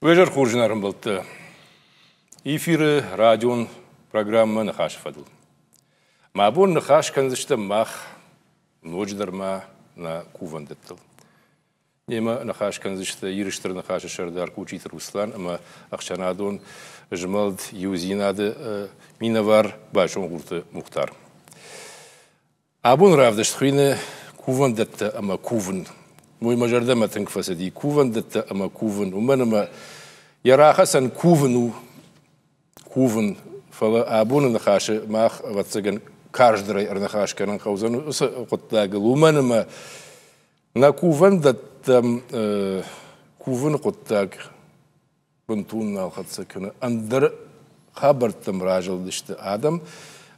Уе хорз ӕрӕмбӕлттӕ! Эфиры радион программӕ Ныхасы фӕдыл. Мӕ бон ныхас кӕндзыстӕм мах ноджыдӕр ма нӕ кувӕндӕттыл. Немӕ ныхас кӕндзысты Иры Стыр Ныхасы сӕрдар Кучиты Руслан ӕмӕ ӕхсӕнадон змӕлд Иудзинады минӕвар Байсонгъурты Мухтар. Абон равдыст хуыйны кувӕндӕттӕ ӕмӕ кувын. Уый мӕ зӕрдӕмӕ тынг фӕцыди. Кувӕндӕттӕ ӕмӕ кувын, уымӕн ӕмӕ йӕ рахӕцӕн кувын у кувын, фӕлӕ абоны ныхасы мах, ӕвӕццӕгӕн, карздӕрӕй ӕрныхас кӕнын хъӕудзӕн уыцы хъуыддагыл, уымӕн ӕмӕ нӕ кувӕндӕттӕм кувыны хъуыддаг бынтон нал хӕццӕ кӕны. Ӕндӕр хабӕрттӕм разылдысты адӕм,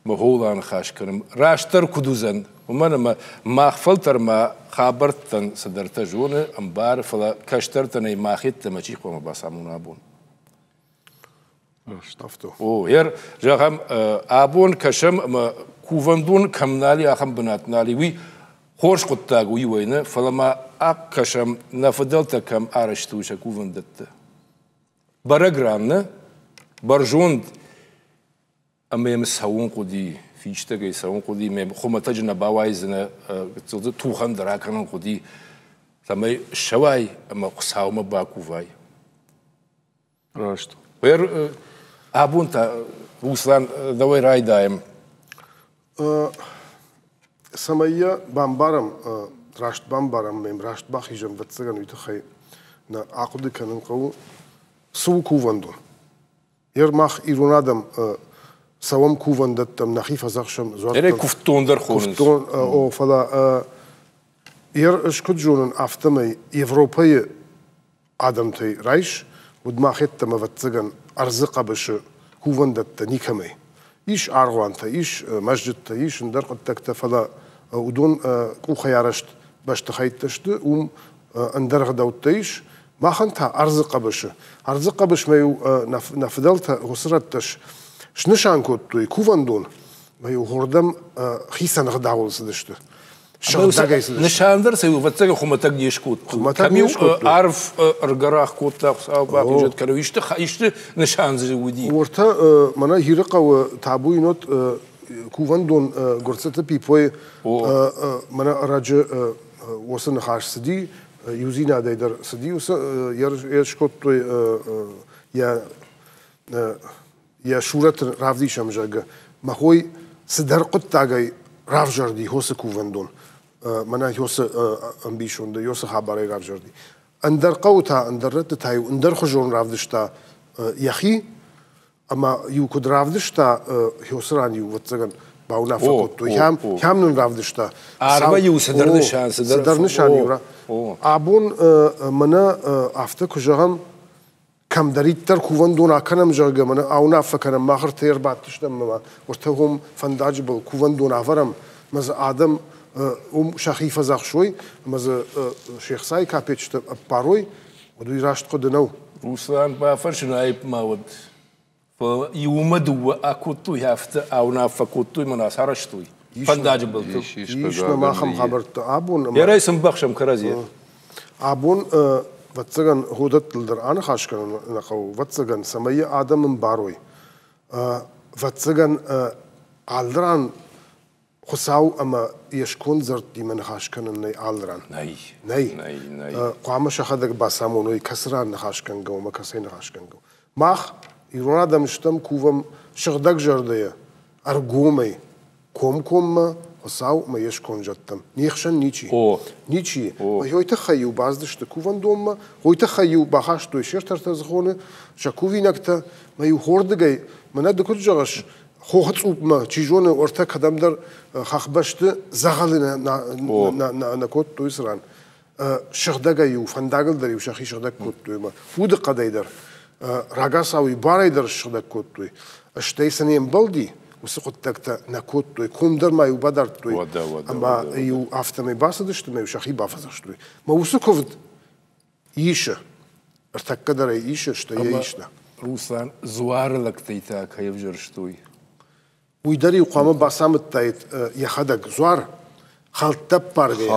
мӕ аныхас кӕнӕм. Растдӕр куыд уыдзӕн, уымӕн ӕмӕ мах фӕлтӕрмӕ хабӕрттӕн цыдӕртӕ зоны, ӕмбары, фӕлӕ кӕстӕртӕн ӕй мах йеддӕмӕ чи хъуамӕ бацамона абон? Афтӕ. О, ер, зӕгъӕм, абон кӕсӕм ӕмӕ кувӕндон кӕм нал и, ахӕм бынат нал и, уый хорз хъуыддаг у иуӕй нӕ, фӕлӕ ма акӕсӕм, нӕ фыдӕлтӕ кӕм арӕзтой сӕ кувӕндӕттӕ. Бӕрӕг ран нӕ, бӕрзонд ӕмӕ йӕм цӕуын хъуыди, фистӕгӕй цӕуын хъуыди, мӕ хуымӕтӕджы нӕ бауайдзынӕ, гыццыл тухӕн дӕр акӕнын хъуыди, цӕмӕй ссӕуай ӕмӕ Хуыцаумӕ бакувай. Раст. Абон та, Руслан, дӕуӕй райдайӕм. Цӕмӕй йӕ бамбарӕм, раст бамбарӕм, мӕм раст бахизӕм, ӕвӕццӕгӕн, уый тыххӕй нӕ ахъуыды кӕнын хъӕуы, цы у кувӕндон. Ер мах, ирон адӕм, цӕуӕм кувӕндӕттӕм, нӕхи фӕдзӕхсӕм дзуӕрттӕм. Куывддон дӕр хонынц. Куывддон, о, фӕлӕ ер ӕз куыд зонын, афтӕмӕй Европӕйы адӕмтӕй райс, уӕд мах йеддӕмӕ, ӕвӕццӕгӕн, ӕрдзы хъӕбысы кувӕндӕттӕ никӕмӕй. Ис аргъуантӕ, ис мӕзджыттӕ, ис ӕндӕр хъуыддӕгтӕ, фӕлӕ уыдон къухӕй арӕзт бӕстыхӕйттӕ сты, уым ӕндӕр ӕгъдӕуттӕ ис. Махӕн та ӕрдзы хъӕбысы. Ӕрдзы хъӕбысмӕ-иу нӕ фыдӕлтӕ уыцы рӕттӕ снысан кодтой кувӕндон, ӕмӕ-иу уырдӕм хицӕн ӕгъдауыл цыдысты. Сыгъдӕгӕй цыдысты. Нысан дӕр сӕ ӕвӕццӕгӕн хуымӕтӕг не скодтой. Хуымӕтӕг не скодтой. Арв ӕргӕрах кодта, Хуыцау бахизӕд кӕны. Исты, исты нысан дзы уыди. Уӕртӕ мӕнӕ Ирыхъӕуы табуйы нот кувӕндон Гуырцъыты Пипойы мӕнӕ ӕрӕджы уыцы ныхас цыди, иудзинадӕй дӕр цыди, уыцы йӕ скодтой йӕ йӕ сурӕт равдисӕм, зӕгъгӕ, мӕ хой цыдӕр хъуыддагӕй равзӕрди Хосы кувӕндон. Мӕнӕ Хосы ӕмбисонды, Хосы хабарӕй равзӕрди. Ӕндӕр хъӕуы та, ӕндӕр рӕтты та-иу ӕндӕрхуызон равдыста йӕхи, ӕмӕ-иу куыд равдыста, Хосы ран-иу, ӕвӕццӕгӕн, бауынаффӕ кодтой. Хӕм нын равдыста. Арвӕй-иу цыдӕр нысан, цыдӕр нысан-иу. Абон мӕнӕ афтӕ куы зӕгъӕм, кӕмдӕриддӕр кувӕндон акӕнӕм, зӕгъгӕ, мӕнӕ ауынаффӕ кӕнӕм, мах ӕртӕ ӕрбадтыстӕм ӕмӕ уӕртӕ уым фӕндаджы был кувӕндон ӕвӕрӕм, ӕмӕ дзы адӕм уым сӕхи фӕдзӕхсой ӕмӕ дзы се хцайы капеччытӕ ӕппарой, уӕд уый раст хъуыды нӕу. Руслан, бафӕрсын аипп ма уӕд. Фӕлӕ иумӕ дыууӕ акодтой, афтӕ ауынаффӕ кодтой мӕ ацарӕзтой фӕндаджы былтыл. Ис нӕм ахӕм хабӕрттӕ абон. Ерӕй сын бахсӕм кӕрӕдзийӕ. Абон, ӕвӕццӕгӕн, уыдӕттыл дӕр аныхас кӕнын нӕ хъӕуы, ӕвӕццӕгӕн, цӕмӕй йӕ адӕм ӕмбарой. Ӕвӕццӕгӕн, алы ран Хуыцау ӕмӕ йе сконд дзырдтимӕ ныхас кӕнын нӕй алы ран. Нӕй. Нӕй. Нӕй, нӕй. Хъуамӕ сӕхӕдӕг бацамоной, кӕцы ран ныхас кӕнгӕ у ӕмӕ кӕцӕй ныхас кӕнгӕ у. Мах, ирон адӕм стӕм, кувӕм сыгъдӕг зӕрдӕйӕ, ӕргомӕй, комкоммӕ Хуыцау ӕмӕ йе сконд зӕдтӕм. Не хсӕн ничи. О. Ничи. О. Уый тыххӕй-иу бацыдысты кувӕндонмӕ, уый тыххӕй-иу бахастой се ртӕртӕдзыхоны, сӕ кувинӕгтӕ, мӕ-иу хордыгӕй, мӕнӕ ды куыд зӕгъыс, хохы цъупмӕ, чи зоны, уӕртӕ кӕдӕмдӕр хӕхбӕсты дзӕгъӕлы нӕ кодтой уыцы ран. Сыгъдӕгӕй-иу, фӕндагыл дӕр-иу сӕхи сыгъдӕг кодтой ӕмӕ удыхъӕдӕй дӕр, рагацау-иу барӕй дӕр ссыгъдӕг кодтой. Стӕй цы не мбӕлди, уыцы хъуыддӕгтӕ нӕ кодтой, ком дӕр ма-иу бадардтой ӕмӕ-иу афтӕмӕй бацыдысты ӕмӕ-иу сӕхи бафӕдзӕхстой. Мӕ уыцы куывд исы, ӕртӕккӕ дӕр ӕй исы, стӕй йӕ исна. Руслан, дзуары лӕгтӕй та кӕй ӕвзӕрстой? Уый дӕр-иу хъуамӕ бацамыдтаид йӕхӕдӕг дзуар. Хӕлттӕ ппаргӕйӕ.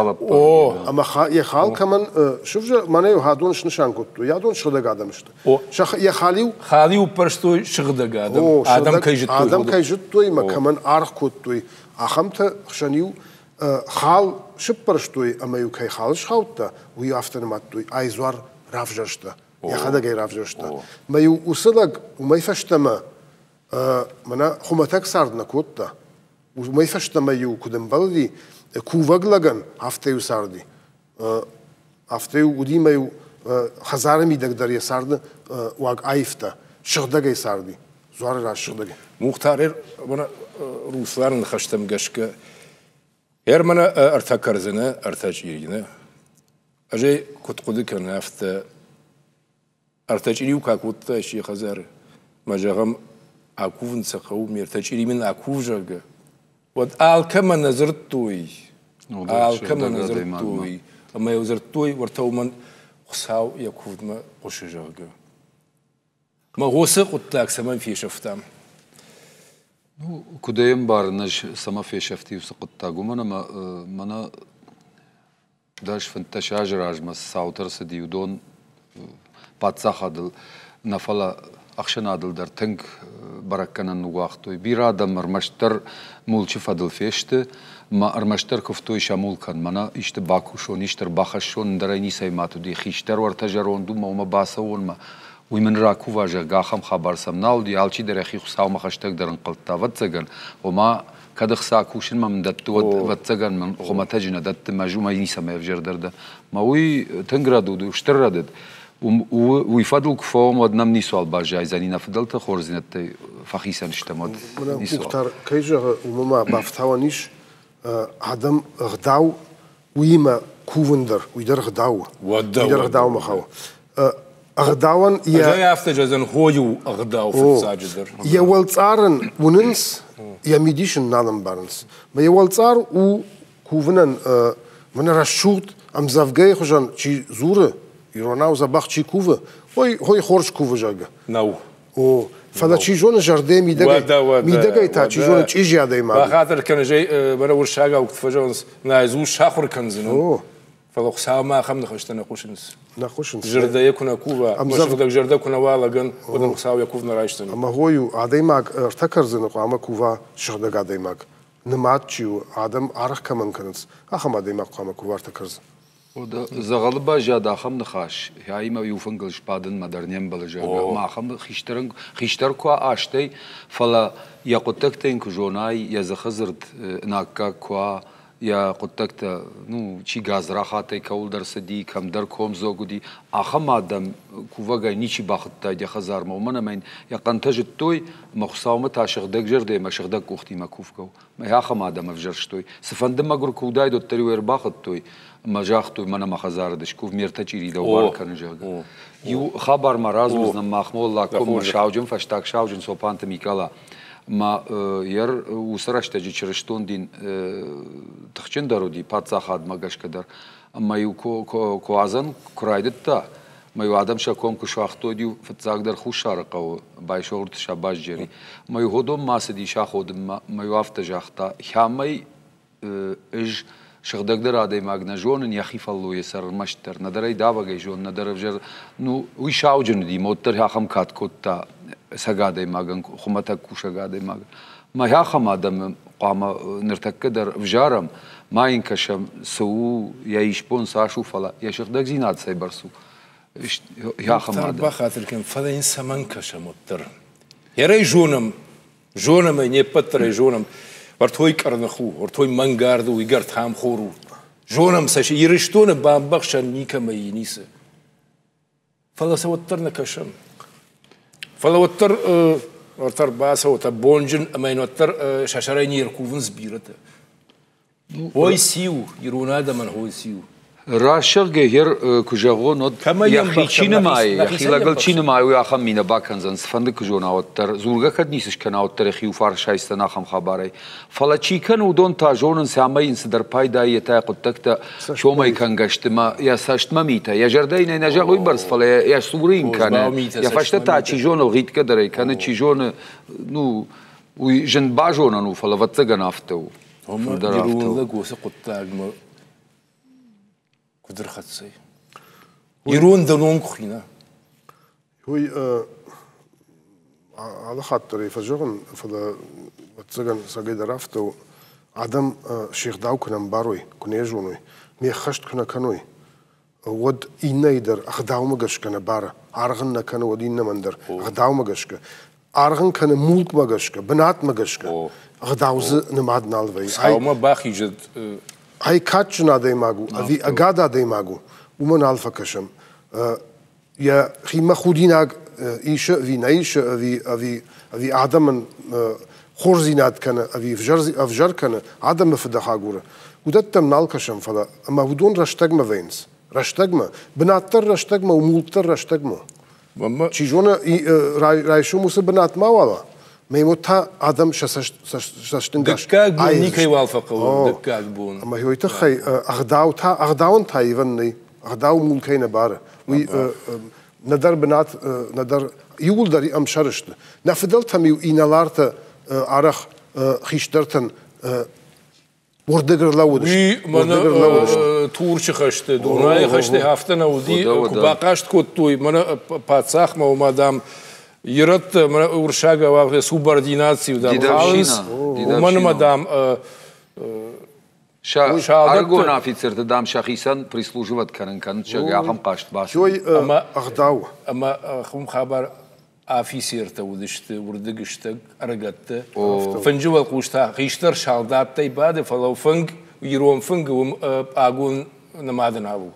Ӕмӕ йӕ хал кӕмӕн сывзӕр, мӕнӕ-иу хӕдон снысан кодтой. Адон сыгъдӕг адӕм сты. Йӕ халиу Халиу ппӕрстой сыгъдӕг адӕм. Адӕм кӕй зыдтой. Адӕм кӕй зыдтой ӕмӕ кӕмӕн аргъ кодтой, ахӕмтӕ хсӕн-иу хал сыппӕрстой ӕмӕ-иу кӕй хал схаудта, уый афтӕ нымадтой, ай дзуар равзӕрста, йӕхӕдӕг ӕй равзӕрста. Мӕ-иу уыцы лӕг уымӕй фӕстӕмӕ мӕнӕ хуымӕтӕг цард нӕ кодта. Уымӕй фӕстӕмӕ-иу куыд ӕмбӕлди, кувӕг лӕгӕн афтӕ-иу царди. Афтӕ-иу уыди мӕ-иу хӕдзары мидӕг дӕр йӕ царды уаг аивта, сыгъдӕгӕй царди, дзуары раз сыгъдӕгӕй. Мухтар Русланы ныхӕстӕм гӕсгӕ Ӕрмӕнӕ ӕртӕ кӕрдзыны, ӕртӕ чъирины. Ӕз ӕй куыд хъуыды кӕнын, афтӕ ӕртӕ чъириу куы акодта се хӕдзары, мӕ зӕгъӕм, акувын сӕ хъӕуы, ме ртӕ чъири мын акув, зӕгъгӕ, уӕд алкӕмӕ нӕ дзырдтой, алкӕмӕ нӕ дзырдтой, ӕмӕ-иу дзырдтой, уӕртӕ уымӕн Хуыцау йӕ куывдмӕ хъусы, зӕгъгӕ. Мӕ уыцы хъуыддаг цӕмӕн фесӕфтам? Ну, куыд ӕй ӕмбарын ӕз, цӕмӕ фесӕфти уыцы хъуыддаг, уымӕн ӕмӕ мӕнӕ 10-15 азы размӕ цы цаутӕ ӕрцыди, уыдон паддзахадыл нӕ, фӕлӕ ӕхсӕнадыл дӕр тынг бӕрӕггӕнӕн ныууагътой. Бирӕ адӕм ӕрмӕстдӕр мулчы фӕдыл фесты ӕмӕ ӕрмӕстдӕр куывтой сӕ мулкӕн. Мӕнӕ исты бакусон, исты ӕрбахӕссон, ӕндӕрӕй ницӕй мӕт уыди. Хистӕр уӕртӕ зӕронд у мӕ уымӕ бацӕуонмӕ, уый мын ракува, зӕгъгӕ, ахӕм хабар сӕм нал уыди. Алчидӕр йӕхи Хуыцаумӕ хӕстӕгдӕр ӕнхъӕлдта, ӕвӕццӕгӕн, ома кӕд ӕхца кусынмӕ мын дӕтты, уӕд, ӕвӕццӕгӕн, мын хуымӕтӕджы нӕ дӕтты, мӕ ӕз уымӕй ницӕмӕй ӕвзӕрдӕр дӕн. Мӕ уый тынг рӕдыд у, стыр рӕдыд. Уый фӕдыл куы фӕуӕм, уӕд нӕм ницуал баззайдзӕни, нӕ фыдӕлты хорздзинӕдтӕй фӕхицӕн стӕм, уӕд ницуал. Мухтар, кӕй зӕгъы, уымӕ ма бафтауӕн ис, адӕм ӕгъдау уыимӕ кувын дӕр, уый дӕр ӕгъдау у. Уый дӕр ӕгъдаумӕ хауы. Ӕгъдауӕн йӕ... Ӕз афтӕ зӕгъын, хой у ӕгъдау фыццаджыдӕр. Йӕ уӕлцъар ын уынынц, йӕ мидис ын нал ӕмбарынц. Мӕ йӕ уӕлцъар у кувынӕн мӕнӕ рӕсугъд ӕмдзӕвгӕйы хуызӕн чи дзуры, иронау дзӕбӕх чи кувы, ой, хорз кувы, зӕгъгӕ. Нӕу. О, фӕлӕ чи зоны зӕрдӕ мидӕгӕй, мидӕгӕй та чи зоны чъизи адӕймаг. Бахатыр кӕны, мӕнӕ уырыссагау куыд фӕзӕгъынц, наизусть сахуыр кӕндзынӕн. О. Фӕлӕ Хуыцаумӕ ахӕм ныхӕстӕ нӕ хъусынц. Нӕ хъусынц. Зӕрдӕйӕ куы нӕ кува, сыгъдӕг зӕрдӕ куы нӕ уа лӕгӕн, уӕд ын Хуыцау йӕ куывд нӕ райсдзӕн. Ӕмӕ хой у, адӕймаг ӕртӕ кӕрдзыны хъуамӕ кува сыгъдӕг адӕймаг. Нымад чи у, адӕм аргъ кӕмӕн кӕнынц, ахӕм адӕймаг хъуамӕ кува ӕртӕ кӕрдзыны. Дзӕгъӕлы баззад ахӕм ныхас, Хӕимӕ иу фынгыл сбадынмӕ дӕр не мбӕлы, зӕгъгӕ, ӕмӕ ахӕм хистӕрӕн хистӕр куы уа азтӕй, фӕлӕ йӕ хъуыддӕгтӕ йын куы зонай, йӕ дзыхы дзырд ын аккаг куы уа, йӕ хъуыддӕгтӕ, ну, чи гадзрахатӕй кӕуылдӕр цыди, кӕмдӕр комдзог уыди, ахӕм адӕм кувӕгӕй ничи бахуыдтаид йӕ хӕдзармӕ, уымӕн ӕмӕ йын йӕ хъӕнтӕ зыдтой, ӕмӕ Хуыцаумӕ та сыгъдӕг зӕрдӕ ӕмӕ сыгъдӕг къухтимӕ кувгӕ у. Ахӕм адӕм ӕвзӕрстой. Цыфӕнды мӕгуыр куы уыдаид, уӕддӕр-иу ӕрбахуыдтой ӕмӕ загътой, мӕнӕ мӕ хӕдзары ды скув, ме ртӕ чъири дӕу бар кӕны, зӕгъгӕ. Иу хабар ма радзурдзынӕн махмӕ Уӕллагкоммӕ сауджын, фӕстаг сауджын Цопанты Микъала. Ма йӕ уыцы рӕстӕджы чырыстон дин тыхджындӕр уыди паддзахадмӕ гӕсгӕ дӕр. Ӕмӕ-иу куадзӕн куы райдыдта, Мӕ-иу адӕм сӕ ком куы суагътой, иу фыццагдӕр Хуссары хъӕуы Байсогъуырты Сабазджери. Мӕ-иу ходонмӕ ацыдис аходынмӕ, мӕ-иу афтӕ загъта, Хӕмӕй ӕз сыгъдӕгдӕр адӕймаг нӕ зонын, йӕхи фӕллойы сӕр ӕрмӕстдӕр, нӕдӕр ӕй давӕгӕй зонын, нӕдӕр ӕвзӕр. Ну, уый сауджын уыди, моддӕр ахӕм кад кодта ӕцӕг адӕймагӕн, хуымӕтӕг кусӕг адӕймагӕн. Мӕ ахӕм адӕмы хъуамӕ ныртӕккӕ дӕр ӕвзарӕм, ма йын кӕсӕм, цы у, йӕ исбон цас у, фӕлӕ йӕ сыгъдӕгдзинад цӕйбӕрц у. Ахӕм адӕм. Бахатыр кӕн, фӕлӕ йын цӕмӕн кӕсӕм уӕддӕр? Ерӕй зонӕм, зонӕм ӕй, не ппӕт дӕр ӕй зонӕм. Ӕртой къӕрных у, ӕртой мӕнгард у, игӕртхӕмхор у. Зонӕм сӕ, Ирыстоны бамбӕхсӕн никӕмӕй и ницы. Фӕлӕ сӕ уӕддӕр нӕ кӕсӕм. Фӕлӕ уӕддӕр уӕддӕр бацӕуӕтӕ бонджын ӕмӕ йын уӕддӕр сӕ сӕрӕй не ркувынц бирӕтӕ. Ой циу, ирон адӕмӕн ой циу. Раст зӕгъгӕ, гъер куы зӕгъон, уӕд йӕхи чи нымайы, йӕхи лӕгыл чи нымайы, уый ахӕм ми нӕ бакӕндзӕн, цыфӕнды куы зона, уӕддӕр. Дзургӕ кӕд ницы скӕна, уӕддӕр йӕхи иуфарс айсдзӕн ахӕм хабарӕй. Фӕлӕ чи кӕны, уыдон та зонынц, ӕмӕ йын цыдӕр пайда йе та йӕ хъуыддӕгтӕ сомӕй кӕнгӕ сты мӕ йӕ цӕстмӕ митӕ, йӕ зӕрдӕ йын ӕй нӕ зӕгъы уыйбӕрц, фӕлӕ йӕ цуры йын кӕны, йӕ фӕстӕ та чи зоны, ӕлгъитгӕ дӕр ӕй кӕны, чи зоны, ну, уый зын базонӕн у, фӕлӕ ӕвӕццӕгӕн афтӕ у. Фылдӕр афтӕ Ирон лӕг уыцы хъуыддагмӕ куыд ӕрхӕццӕ? Ирон дӕ ном куы хина. Уый алы хатт дӕр ӕй фӕзӕгъын, фӕлӕ ӕвӕццӕгӕн цӕгӕй дӕр афтӕ у, адӕм се гъдау куы нӕ ӕмбарой, куы нӕ зоной, не ххӕст куы нӕ кӕной, уӕд иннӕйы дӕр ӕгъдаумӕ гӕсгӕ нӕ бары, аргъ ын нӕ кӕны, уӕд иннӕмӕн дӕр ӕгъдаумӕ гӕсгӕ. Аргъ ын кӕны мулкмӕ гӕсгӕ, бынатмӕ гӕсгӕ. Ӕгъдау дзы нымад нал вӕййы. Хуыцаумӕ бахизӕд. Ай кадджын адӕймаг у ӕви ӕгад адӕймаг у, уымӕ нал фӕкӕсӕм. Йӕхимӕ худинаг исы ӕви нӕ исы, ӕви адӕмӕн хорздзинад кӕны, ӕви ӕвзӕр кӕны, адӕмы фыдӕх агуры. Уыдӕттӕм нал кӕсӕм, фӕлӕ ӕмӕ уыдон рӕстӕгмӕ вӕййынц. Рӕстӕгмӕ. Бынат дӕр рӕстӕгмӕ у, мулк дӕр рӕстӕгмӕ. Чи зоны, райсом уыцы бынат ма уа, мӕ та адӕм сӕ цӕстӕнгас Дыккаг бон никӕйуал фӕхъӕуы, дыккаг бон. Ӕмӕ уый тыххӕй ӕгъдау та, ӕгъдауӕн та ивӕн нӕй. Ӕгъдау мулкӕй нӕ бары. Уый нӕдӕр бынат, нӕдӕр иууылдӕр ӕмсӕр сты. Нӕ фыдӕлтӕм-иу инӕлартӕ арӕх хистӕртӕн уырдыг ӕрлӕууыдысты. Уый мӕнӕ Турчы хӕсты, Дунайы хӕсты афтӕ нӕ уыди, куы бахъаст кодтой мӕнӕ паддзахмӕ, ома, дам, ирӕттӕ уырыссагау субординаци, дам, халынц, уымӕн ӕмӕ, дам, Сӕ ӕрыгон афицерты, дам, сӕхицӕн прислуживать кӕнын кӕнынц, зӕгъгӕ, ахӕм хъаст бацыд. Ӕмӕ ӕгъдау. Ӕмӕ хуым хабар афицертӕ уыдысты уырдыгыстӕг ӕрыгӕттӕ. Фынджы уӕлхъус та хистӕр салдаттӕй бады, фӕлӕ фынг, ирон фынг уым пъагон нымады нал у.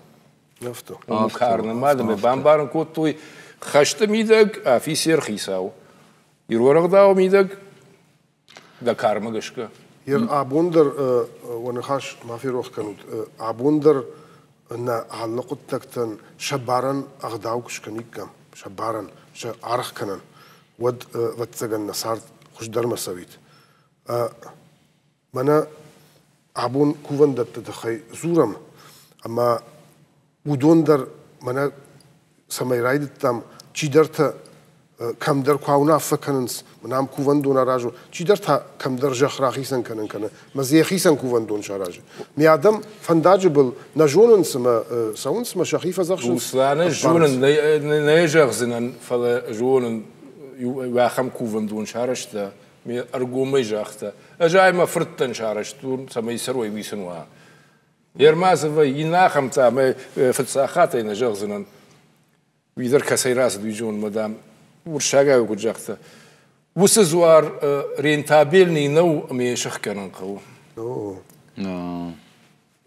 Уым кар нымады бамбарын кодтой, хӕсты мидӕг афицер хицау. Ирон ӕгъдауы мидӕг дӕ кармӕ гӕсгӕ. Ер абон дӕр уӕ ныхас ма ферох кӕнут, абон дӕр нӕ алы хъуыддӕгтӕн сӕ барӕн ӕгъдау куы скӕниккам, сӕ барӕн, сӕ аргъ кӕнӕн, уӕд, ӕвӕццӕгӕн, нӕ цард хуыздӕрмӕ цӕуид. Мӕнӕ абон кувӕндӕтты тыххӕй дзурӕм, ӕмӕ уыдон дӕр мӕнӕ цӕмӕй райдыдтам, чидӕртӕ кӕмдӕр куы ауынаффӕ кӕнынц, мӕнӕ ам кувӕндон аразу, чидӕр та кӕмдӕр зӕхх рахицӕн кӕнын кӕны, мӕ дзы йӕхицӕн кувӕндон саразы. Ме адӕм фӕндаджы был нӕ зонынц ӕмӕ цӕуынц мӕ сӕхи фӕдзӕхсынц. Русланы зонын, нӕ зӕгъдзынӕн, фӕлӕ зонын, ахӕм кувӕндон сарӕзта, ме ӕргомӕй загъта, ӕз ӕй мӕ фырттӕн сарӕзтон, цӕмӕй цӕрой, уый сын уа. Ермазовӕй иннӕ ахӕмтӕ ӕмӕ фыццаг хаттӕй нӕ зӕгъдзынӕн. Уый дӕр кӕцӕй рацыд, уый зонынмӕ, дам, уырыссагау куыд загъта. Уыцы дзуар рентабельный нӕу ӕмӕ йӕ сыхгӕнын хъӕуы.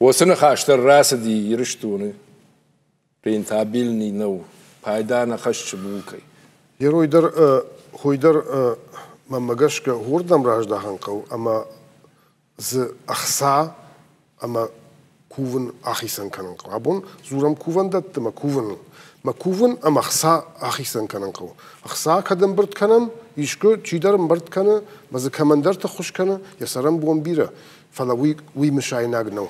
Уыцы ныхас дӕр рацыди Ирыстоны. Рентабельный нӕу, пайда нӕ хӕссы мулкӕй. Герой дӕр, хой дӕр, мӕнмӕ гӕсгӕ, уырдӕм раздахын хъӕуы ӕмӕ дзы ӕхца ӕмӕ кувын ахицӕн кӕнын хъӕуы. Абон дзурӕм кувӕндӕтты мӕ кувыныл. Мӕ кувын ӕмӕ ӕхца ахицӕн кӕнын хъӕуы. Ӕхца кӕд ӕмбырд кӕнӕм, искуы чидӕр ӕмбырд кӕны, мӕ дзы кӕмӕндӕрты ххуыс кӕны, йӕ цӕрӕнбон бирӕ, фӕлӕ уый, уый мысайнаг нӕу.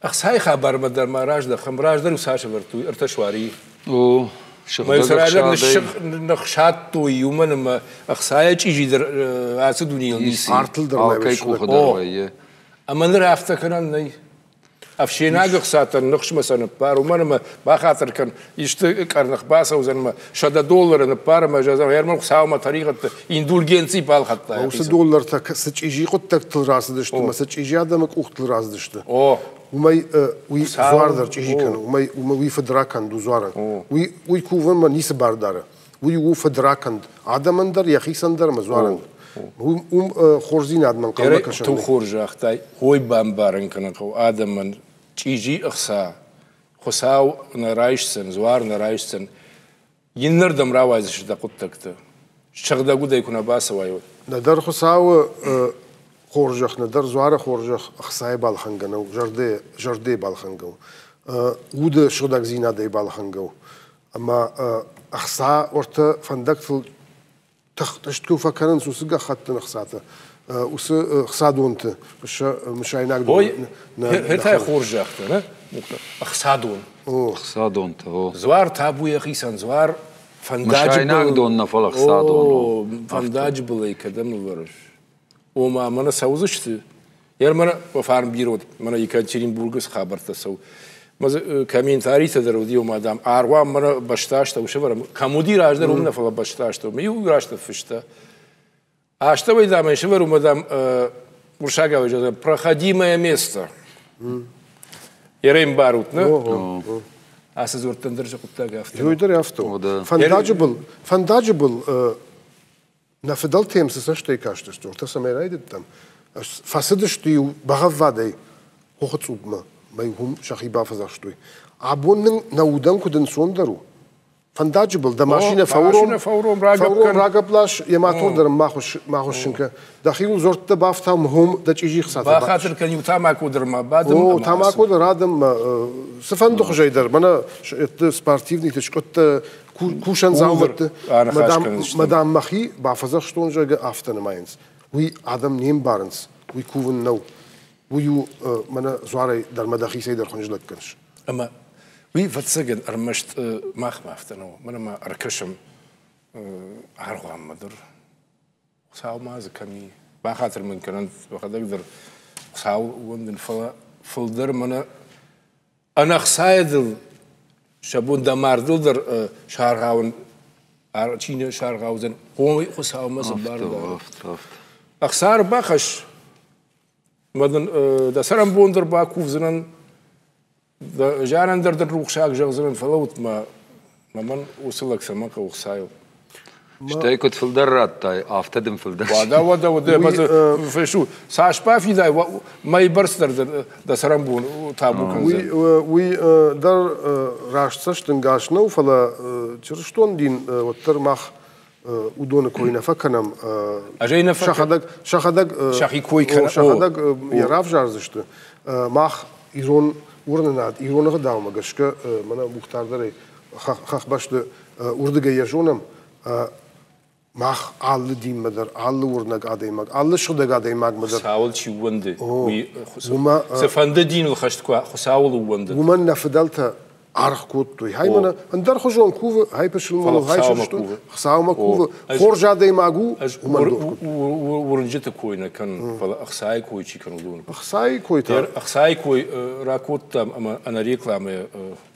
Ӕхцайы хабармӕ дӕр ма раздӕхӕм. Раздӕр цас ӕвӕрдтой? Ӕртӕ суарийы. О, сыгъдӕг ӕхсадӕй. Ныхсадтой, уымӕн ӕмӕ ӕхцайӕ чъизидӕр ацы дунейыл ницы. Артыл дӕр Алкӕй къухы дӕр вӕййы. Ӕмӕ ныр афтӕ кӕнӕн нӕй. Ӕфсенаг ӕхцатӕн ныхсмӕ сӕ ныппар, уымӕн ӕмӕ бахатыр кӕн, исты къӕрных бацӕудзӕн ӕмӕ 100 доллары ныппар ӕмӕ зӕгъ, Герман Хуыцаумӕ тӕригъӕдты индульгенци балхӕдта. Уыцы доллартӕ цы чъизи хъуыддӕгтыл рацыдысты ӕмӕ цы чъизи адӕмы къухтыл рацыдысты, уымӕй уый дзуар дӕр чъизи кӕны, уымӕй уый фыдракӕнд у дзуарӕн. Уый, уый кувынмӕ ницы бар дары. Уый у фыдракӕнд адӕмӕн дӕр, йӕхицӕн дӕр ӕмӕ дзуарӕн. Уым хорздзинадмӕ ӕнхъӕлмӕ кӕсӕн. Тынг хорз загътай, хой бамбарын кӕнын хъӕуы адӕмӕн чъизи ӕхца Хуыцау нӕ райсдзӕн, дзуар нӕ райсдзӕн. Иннӕрдӕм рауайдзысты дӕ хъуыддӕгтӕ. Сыгъдӕг удӕй куы нӕ бацӕуай, уӕд. Нӕдӕр Хуыцауы хорзӕх, нӕдӕр дзуары хорзӕх ӕхцайы балхӕнгӕ нӕу, зӕрдӕйы балхӕнгӕ у. Уды сыгъдӕгдзинадӕй балхӕнгӕ у. Ӕмӕ ӕхца уӕртӕ фӕндӕгтыл тыхтъыст куы фӕкӕнынц уыцы гӕххӕттын ӕхцатӕ, уыцы ӕхцадонты мысайнаг дон. Ой, хетай хорз загъта, нӕ? Ӕхцадон. Ӕхцадонтӕ, о. Дзуар табу йӕхицӕн, дзуар фӕндаджы Мысайнаг дон нӕ, фӕлӕ ӕхцадон. Фӕндаджы былӕй кӕдӕм ӕвӕрыс? Ома, мӕнӕ цӕудзысты. Мӕнӕ фарн бирӕ уыд, мӕнӕ Екатеринбургы цы хабӕрттӕ цӕуы. Комментаритӕ дӕр уыди, ома, дам, аргъуан мӕнӕ бӕстастӕу сӕвӕрӕм. Кӕм уыди раздӕр, уым нӕ, фӕлӕ бӕстастӕу. Иу рӕстӕг фыста. Астӕуӕй, дам, ӕй сӕвӕр, уымӕ, дам, уырыссагау зӕгъӕм, проходимое место. Ерӕмбарут, нӕ? Ацы дзырдтӕн дӕр хъуыддаг афтӕ. Уый дӕр афтӕ. Фӕндаджы был, фӕндаджы был нӕ фыдӕлтӕм цы цӕстӕй кастысты, уыртӕ цӕмӕй райдыдтам, фӕцыдысты-иу бӕгъӕввадӕй хохы цъупмӕ, мӕ уым сӕхи бафӕдзӕхстой. Абон нын нӕ удӕн куыд ӕнцондӕр у, фӕндаджы был дӕ машинӕ фӕуром, фӕуром, рагӕпп лас, йӕ мотор дӕр ма хуыссын кӕн. Дӕхиуыл дзуӕрттӕ бафтау, хом дӕ чъизи хцатӕ. Бахатыр кӕн, иу тамако дӕр ма бадым. О, тамако дӕр адӕм цыфӕнды хуызӕй дӕр, мӕнӕ спортивныйты скъуыдтӕ, кусӕн дзаумӕтты. Мадам мӕхи бафӕдзӕхстон, зӕгъгӕ, афтӕ нымайынц. Уый адӕм не мбарынц, уый кувын нӕу. Уый у мӕнӕ дзуарӕй дӕр мӕ дӕхицӕй дӕр хуынджылӕг кӕныс. Ӕмӕ уый, ӕвӕццӕгӕн, ӕрмӕст махмӕ афтӕ нӕу. Мӕнӕ ма ӕркӕсӕм аргъуанмӕ дӕр. Хуыцау ма дзы кӕм и? Бахатыр мын кӕнӕнт, мӕхӕдӕг дӕр Хуыцау ууӕндын, фӕлӕ фылдӕр мӕнӕ ӕнӕхцайӕ дыл сӕ бон дӕ мардыл дӕр саргъауын чи не саргъаудзӕн, ой, Хуыцаумӕ цы бар дары. Ӕхца ӕрбахӕсс, мӕ дын дӕ цӕрӕнбон дӕр бакувдзынӕн, зианӕн дӕр дын рухсаг зӕгъдзынӕн, фӕлӕуут ма, мӕн уыцы лӕг цӕмӕн хъӕуы хцайыл? Стӕй куыд фылдӕр радтай, афтӕ дын фылдӕр. Уӕдӕ, уӕдӕ, уӕдӕ, ӕмӕ дзы фӕсу, цас бафидай, мӕй бӕрц дӕр дӕ цӕрӕнбон табу кӕндзӕн. Уый дӕр раст цӕстӕнгас нӕу, фӕлӕ чырыстон дин уӕддӕр мах уыдоны кой нӕ фӕкӕнӕм. Сӕхӕдӕг, сӕхӕдӕг, сӕхи кой кӕнӕм. Сӕхӕдӕг йӕ равзардзысты. Мах ирон уырнынад, ирон ӕгъдаумӕ гӕсгӕ, мӕнӕ Мухтар дӕр хӕхбӕсты уырдыгӕй йӕ зонӕм, мах алы динмӕ дӕр, алы уырнӕг адӕймаг, алы сыгъдӕг адӕймагмӕ дӕр. Хуыцауыл чи ууӕнды, уый цыфӕнды диныл хӕст куы Хуыцауыл ууӕнды. Уымӕн нӕ фыдӕлтӕ аргъ кодтой. Хай мӕнӕ ӕндӕрхуызон кувы, хай пысылмон, хай чырыстон, Хуыцаумӕ кувы. Хорз адӕймаг у, уымӕн дур кодтой. Уырнджыты кой нӕ кӕнын, фӕлӕ ӕхцайы кой чи кӕны, уыдон. Ӕхцайы кой та? Ӕхцайы кой ракодтам ӕмӕ ӕнӕ рекламӕ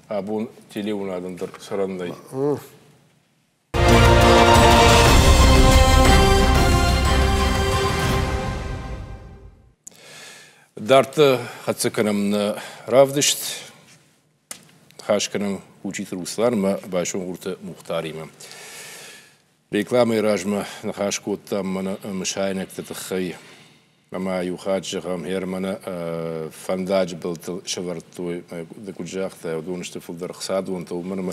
абон телеуынадӕн дӕр цӕрӕн нӕй. Дарддӕр хӕццӕ кӕнӕм нӕ равдыст. Ныхас кӕнӕм Кучиты Руслан ӕмӕ Байсонгъурты Мухтаримӕ. Рекламӕйы размӕ ныхас кодтам мӕнӕ мысайнӕгты тыххӕй. Ӕмӕ иу хатт зӕгъӕм, Германы фӕндаджы былтыл сӕвӕрдтой, ды куыд загътай, уыдон сты фылдӕр ӕхцадонтӕ, уымӕн ӕмӕ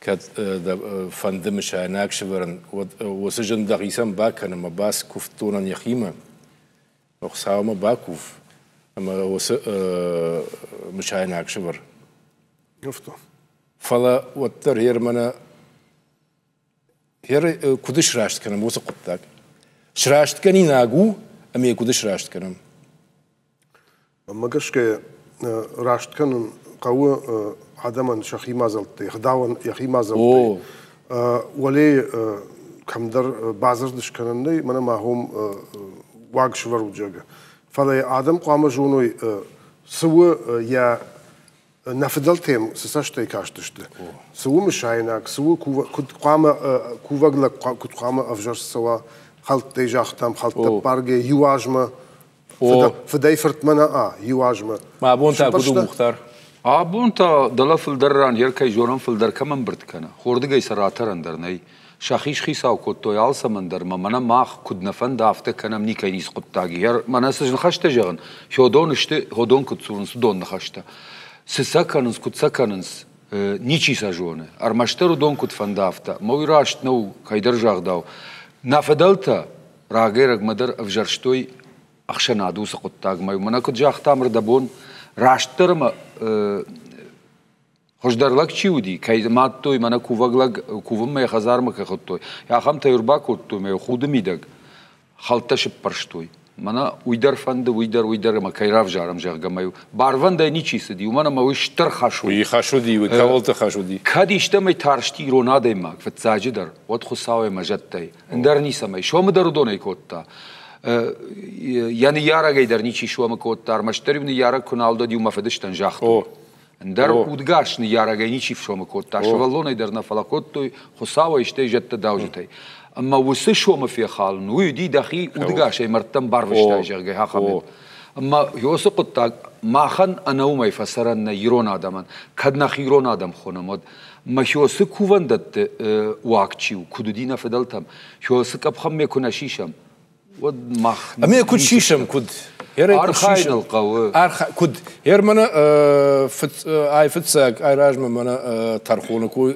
кӕд дӕ фӕнды мысайнаг сӕвӕрын, уӕд уыцы зын дӕхицӕн бакӕн ӕмӕ бац куывддонӕн йӕхимӕ, Хуыцаумӕ бакув ӕмӕ уыцы мысайнаг сӕвӕр. Фӕлӕ уӕддӕр Германы куыд сраст кӕнӕм уыцы хъуыддаг? Срастгӕнинаг у ӕмӕ йӕ куыд сраст кӕнӕм? Мӕнмӕ гӕсгӕ раст кӕнын хъӕуы адӕмӕн сӕхи мадзӕлттӕй, ӕгъдауӕн йӕхи мадзӕлттӕй. Уӕле кӕмдӕр бадзырд скӕнӕн нӕй, мӕнӕ ма хом уаг сывӕрут, зӕгъгӕ. Фӕлӕ адӕм хъуамӕ зоной, цы у йӕ нӕ фыдӕлтӕм цы цӕстӕй кастысты, цы у мысайнаг, цы у куыд хъуамӕ кувӕг лӕг куыд хъуамӕ ӕвзӕрст цӕуа, хӕлттӕй загътам, хӕлттӕ ппаргӕ иу азмӕ, фыдӕй фыртмӕ нӕ иу азмӕ. Абон та куыд у, Мухтар? Абон та дӕлӕ фылдӕр ран йер кӕй зонӕм, фылдӕр кӕм ӕмбырд кӕны, хордыгӕй сӕ ратӕрӕн дӕр нӕй. Сӕхи схицау кодтой алцӕмӕн дӕр ӕмӕ мӕнӕ мах куыд нӕ фӕнды, афтӕ кӕнӕм, никӕй ницы хъуыддаг и. Мӕнӕ цы ныхӕстӕ зӕгъын, Феодон сты, Ходон куыд дзурынц, уыдон ныхӕстӕ. Цы сӕ кӕнынц, куыд сӕ кӕнынц, ничи сӕ зоны. Ӕрмӕстдӕр уыдон куыд фӕнды, афтӕ. Мӕ уый раст нӕу, кӕйдӕр загъдау. Нӕ фыдӕлтӕ рагӕй-рӕгмӕ дӕр ӕвзӕрстой ӕхсӕнады уыцы хъуыддагмӕ. Мӕнӕ куыд загътам ӕрдӕбон, растдӕр ӕмӕ хуыздӕр лӕг чи уыди, кӕй мадтой, мӕнӕ кувӕг лӕг кувынмӕ йӕ хӕдзармӕ кӕй хуыдтой, ахӕмтӕ ӕрбакодтой мӕ худы мидӕг хӕлттӕ сыппӕрстой. Мӕнӕ уый дӕр фӕнды, уый дӕр, уый дӕр ӕмӕ кӕй равзарӕм, зӕгъгӕ, мӕ барвӕндӕй ничи цыди, уымӕн ӕмӕ уый стыр хӕс уыди. Уый хӕс уыди, уый кӕуылты хӕс уыди. Кӕд истӕмӕй тарсти ирон адӕймаг, фыццаджыдӕр, уӕд Хуыцау ӕмӕ зӕдтӕй, ӕндӕр ницӕмӕй. Сомы дӕр уыдонӕй кодта. Йӕ ныййарӕгӕй дӕр ничи сомы кодта, ӕрмӕстдӕр-иу ныййарӕг куы нал уыд, иу мӕ фыдыстӕн загътой. Ӕндӕр удгас ныййарӕгӕй ничи сомы кодта, сывӕллонӕй дӕр нӕ, фӕлӕ кодтой Хуыцауӕй, стӕй зӕдтӕ дауджытӕй. Ӕмӕ уыцы сомы фехалын, уый уыди дӕхи удгасӕй мӕрдтӕм барвыстай, зӕгъгӕ, ахӕм. Ӕмӕ уыцы хъуыддаг махӕн ӕнӕ уымӕй фӕцӕрӕн нӕ ирон адӕмӕн, кӕд нӕхи ирон адӕм хонӕм, уӕд. Мӕ хёсы кувӕндӕтты уаг чи у, куыд уыди нӕ фыдӕлтӕм, хёсы къӕпхӕнмӕ куы нӕ сисӕм, уӕд мах Ӕмӕ куыд сисӕм, куыд? Архайыныл хъӕуы. Куыд? Ӕрмӕнӕ айфыццаг, айразмӕ мӕнӕ тӕрхоны кой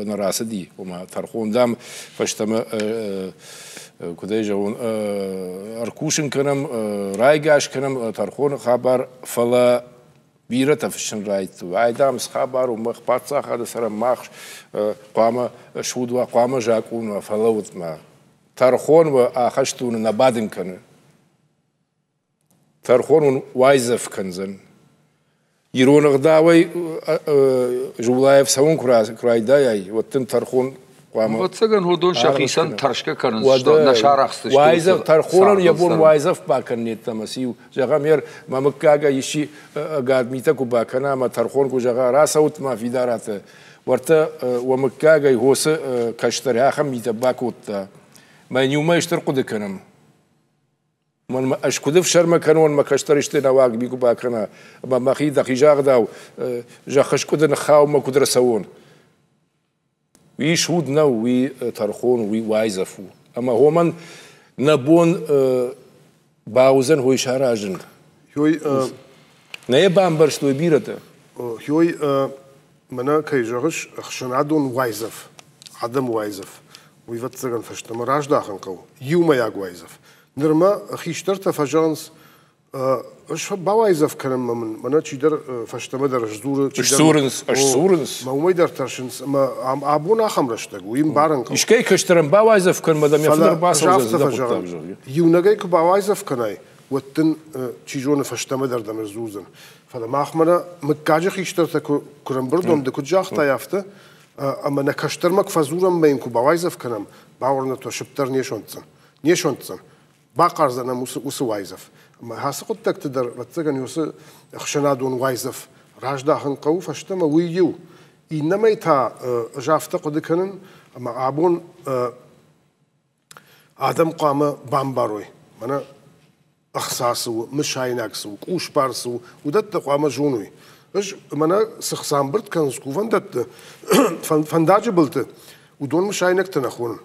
нӕ рацыди, ома тӕрхон, дам, фӕстӕмӕ куыд ӕй зӕгъон, ӕркусын кӕнӕм, райгас кӕнӕм тӕрхоны хабар, фӕлӕ бирӕтӕ фыссын райдыдтой. Ай, дам, цы хабар у, мах паддзахады цӕрӕм, мах хъуамӕ суд уа, хъуамӕ закъон уа, фӕлӕуут ма. Тӕрхон уӕ ахӕстоны нӕ бадын кӕны. Тӕрхон уын уайдзӕф кӕндзӕн. Ирон ӕгъдауӕй Жулаев цӕуын куы райдайай, уӕд дын тӕрхон хъуамӕ. Ӕвӕццӕгӕн, уыдон сӕхицӕн тӕрсгӕ кӕнынц, нӕ сарӕхстысты. Уайдзӕф тӕрхонӕн йӕ бон уайдзӕф бакӕнын йеддӕмӕ циу. Зӕгъӕм, ер мӕ мыггагӕй исчи ӕгад митӕ куы бакӕна ӕмӕ тӕрхон куы зӕгъа, рацӕут ма фидараты, уӕртӕ уӕ мыггагӕй хосы кӕстӕр ахӕм митӕ бакодта. Мӕ иумӕ стыр хъуыды кӕнӕм. Мӕнмӕ ӕз куыд ӕфсӕрмы кӕнон, мӕ кӕстӕр исты нӕуӕг ми куы бакӕна, ӕмӕ мӕхи дӕхи загъдау зӕххы скъуыды ныххауынмӕ куыд рацӕуон. Уый суд нӕу, уый тӕрхон, уый уайдзӕф у. Ӕмӕ уымӕн нӕ бон бауыдзӕн уый саразын. Нӕ йӕ бамбӕрстой бирӕтӕ. Хёй, мӕнӕ кӕй зӕгъыс, ӕхсӕнадон уайдзӕф, адӕмы уайдзӕф, уый, ӕвӕццӕгӕн, фӕстӕмӕ раздахын хъӕуы. Иумӕйаг уайдзӕф. Нырмӕ хистӕртӕ фӕзӕгъынц, ӕз бауайдзӕф кӕнынмӕ мын мӕнӕ чидӕр фӕстӕмӕ дӕр сдзуры. Сдзурынц, сдзурынц. Мӕ уымӕй дӕр тӕрсынц, ӕмӕ абон ахӕм рӕстӕг у, уый ӕмбарын хъӕуы. Искӕй кӕстӕрӕн бауайдзӕф кӕн, мӕ дӕм йӕ фыдӕр бацӕудзӕн дӕ хъуыддаг, зӕгъгӕ. Иунӕгӕй куы бауайдзӕф кӕнай, уӕд дын, чи зоны, фӕстӕмӕ дӕр дӕм сдзурдзӕн. Фӕлӕ мах мӕнӕ мыггаджы хистӕртӕ куы рӕмбырд уӕм, ды куыд загътай, афтӕ, ӕмӕ нӕ кӕстӕрмӕ куы фӕдзурӕм ӕмӕ йын куы бауайдзӕф кӕнӕм, бауырнӕд уӕ, сыпдӕр не сӕнддзӕн. Не сӕнддзӕн. Бахъардзӕн ӕм уыцы уайдзӕф. Ӕмӕ ацы хъуыддӕгты дӕр, ӕвӕццӕгӕн, уыцы ӕхсӕнадон уайдзӕф раздахын хъӕуы фӕстӕмӕ, уый иу. Иннӕмӕй та ӕз афтӕ хъуыды кӕнын, ӕмӕ абон адӕм хъуамӕ бамбарой, мӕнӕ ӕхца цы у, мысайнаг цы у, къусбар цы у, уыдӕттӕ хъуамӕ зоной. Ӕз мӕнӕ цы хца ӕмбырд кӕнынц кувӕндӕтты, фӕндаджы былты, уыдон мысайнӕгтӕ нӕ хонын.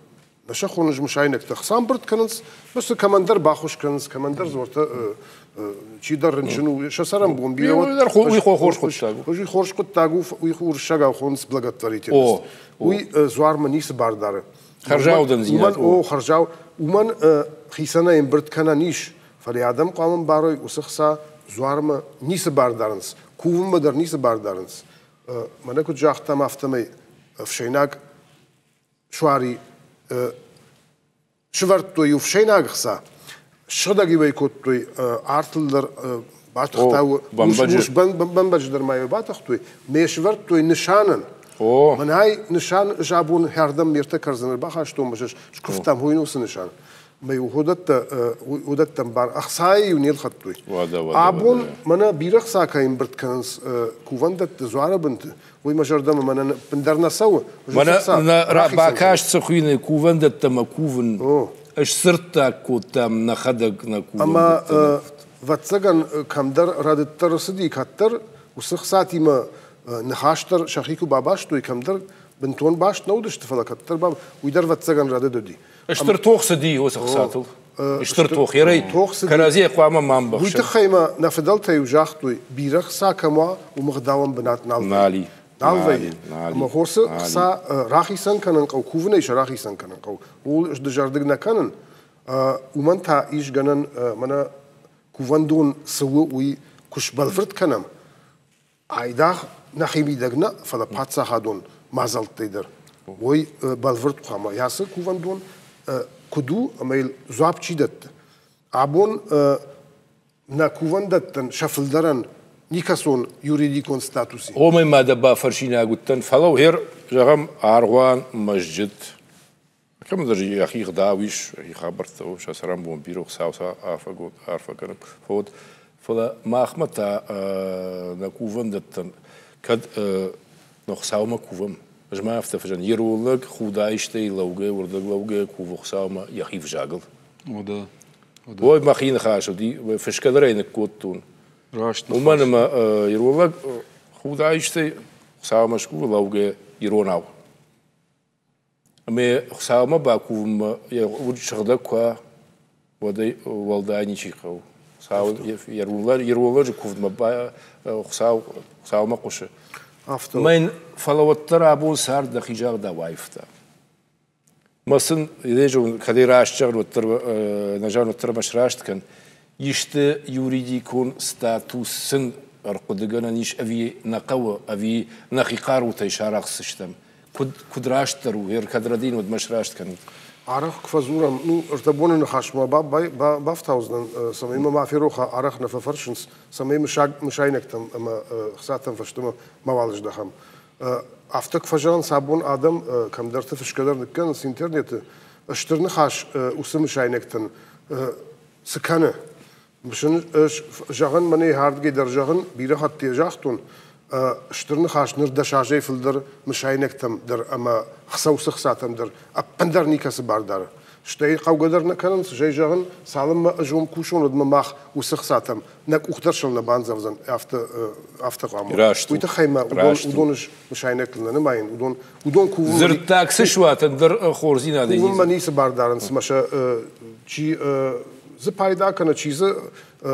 Нӕ сӕ хонынц мысайнӕгтӕ. Хца ӕмбырд кӕнынц, цы кӕмӕндӕр баххуыс кӕнынц, кӕмӕндӕр дзуӕрттӕ чидӕр рынчын у, сӕ цӕрӕнбон бирӕ уый хорз хъуыддаг у. Уый хорз хъуыддаг у, уый уырыссагау хонынц благотворительность. Уый дзуармӕ ницы бар дары. Хӕрзаудӕндзинад. О, хӕрзау. Уымӕн хицӕнӕй ӕмбырд кӕнӕн ис, фӕлӕ адӕм хъуамӕ ӕмбарой, уыцы хца дзуармӕ ницы бар дарынц, кувынмӕ дӕр ницы бар дарынц. Мӕнӕ куыд загътам, афтӕмӕй ӕфсӕйнаг суари сывӕрдтой-иу ӕфсӕйнаг хца, ссыгъдӕг-иу ӕй кодтой артыл дӕр батыхта бӕмбӕджы дӕр ма йӕ батыхтой, ме сывӕрдтой нысанӕн. Мӕнӕй нысан ӕз абон хӕрдӕм ме ртӕ кӕрдзыны ӕрбахастон мӕ скуывтам хойын уыцы нысан. Мӕ уыдӕттӕ уыдӕттӕм бар ӕхцайы-иу не лхӕдтой. Абон мӕнӕ бирӕ хца кӕй ӕмбырд кӕнынц кувӕндӕтты, дзуары бынты, уый мӕ зӕрдӕмӕ мӕнӕн ӕппындӕр нӕ цӕуы. Мӕнӕ бакаст цы хуыйны кувӕндӕттӕ мӕ кувын. Сдзырддаг кодтам нӕхӕдӕг нӕ кувӕндӕттӕ. Ӕмӕ ӕвӕццӕгӕн, кӕмдӕр рӕдыддӕр ӕрцыди, кӕддӕр уыцы хцатимӕ ныхас дӕр сӕхи куы бабастой, кӕмдӕр бынтон баст нӕ уыдысты, фӕлӕ кӕддӕр уый дӕр ӕвӕццӕгӕн рӕдыд уыди. Стыр тох цыди уыцы хцатыл. Стыр тох. Ерӕй кӕрӕдзийӕ хъуамӕ ма ӕмбӕхсӕм. Уый тыххӕй ма нӕ фыдӕлтӕ-иу загътой, бирӕ хца кӕм уа, уым ӕгъдауӕн бынат нал вӕййы. Нал вӕййы. Ӕмӕ хосы хца рахицӕн кӕнын хъӕуы, кувынӕй сӕ рахицӕн кӕнын хъӕуы. Ууыл ӕз дызӕрдыг нӕ кӕнын. Уымӕн та ис гӕнӕн, мӕнӕ кувӕндон цы у, уый куы сбӕлвырд кӕнӕм, айдагъ нӕхимидӕг нӕ, фӕлӕ паддзахадон мадзӕлттӕй дӕр. Уый бӕлвырд хъуамӕ ацы кувӕндон куыд у ӕмӕ йыл дзуапп чи дӕтты. Абон нӕ кувӕндӕттӕн сӕ фылдӕрӕн никӕцон юридикон статус и. Омӕ ма дӕ бафӕрсинаг уыдтӕн, фӕлӕ гъер, зӕгъӕм, аргъуан, мӕзджыт. Кӕмдӕр йӕхи гъдау ис, йӕхи хабӕрттӕ у, сӕ цӕрӕнбон бирӕ Хуыцау сӕ арфӕ кӕны. Фод. Фӕлӕ махмӕ та нӕ кувӕндӕттӕн кӕд нӕ Хуыцаумӕ кувӕм, ӕз ма афтӕ фӕзӕгъын, ирон лӕг худаистӕй лӕугӕ, уырдыг лӕугӕ кувы Хуыцаумӕ йӕхи взагыл. О, Ой, мӕхи ныхас уыди, фысгӕ дӕр ӕй ныккодтон. Раст. Уымӕн ӕмӕ ирон лӕг худаистӕй Хуыцаумӕ скувы лӕугӕ иронау. Ӕмӕ Хуыцаумӕ бакувынмӕ йӕ уд сыгъдӕг куы уа, уӕд ӕй уӕлдай ничи хъӕуы. Хуыцау ирон лӕджы куывдмӕ Хуыцау Хуыцаумӕ хъуысы. Афтӕ. Мӕн, фӕлӕ уӕддӕр абон цард дӕхи загъдау аивта. Мӕ сын, кӕд ӕй раст зӕгъын, уӕддӕр нӕ зӕгъын, уӕддӕр мӕ сраст кӕн. Исты юридикон статус сын ӕрхъуыдыгӕнӕн ис ӕви нӕ хъӕуы, ӕви нӕхи хъарутӕй сарӕхсдзыстӕм? Куыд растдӕр у, кӕд рӕдийын, уӕд мӕ сраст кӕнут. Арӕх куы фӕдзурӕм, ну, ӕртӕбоны ныхасмӕ бафтаудзынӕн, цӕмӕй мӕ ма фероха, арӕх нӕ фӕфӕрсынц, цӕмӕй мысайнӕгтӕм ӕмӕ хцатӕм фӕстӕмӕ мауал здӕхӕм. Афтӕ куы фӕзӕгъынц, абон адӕм кӕмдӕрты фысгӕ дӕр ныккӕнынц интернеты, стыр ныхас уыцы мысайнӕгтӕн цы кӕны? Зӕгъын, мӕнӕй хӕрдгӕ дӕр зӕгъын, бирӕ хатт йӕ загътон, стыр ныхас ныр 10 азӕй фылдӕр мысайнӕгтӕм дӕр ӕмӕ хцӕуцы хцатӕм дӕр ӕппындӕр никӕцы бар дары. Стӕй хъӕугӕ дӕр нӕ кӕнынц, зӕй зӕгъын, цалынмӕ ӕз уым кусон, уӕдмӕ мах уыцы хцатӕм нӕ къух дӕр сыл нӕ бандзӕвдзӕн, афтӕ афтӕ хъуамӕ. Раст Уый тыххӕй мӕ уыдон, уыдон ӕз мысайнӕгтыл нӕ нымайын, уыдон, уыдон кувынмӕ... Дзырддаг цы суат, ӕндӕр хорздзинадӕй Кувынмӕ ницы бар дарынц, мӕ сӕ чи дзы пайда кӕны, чи дзы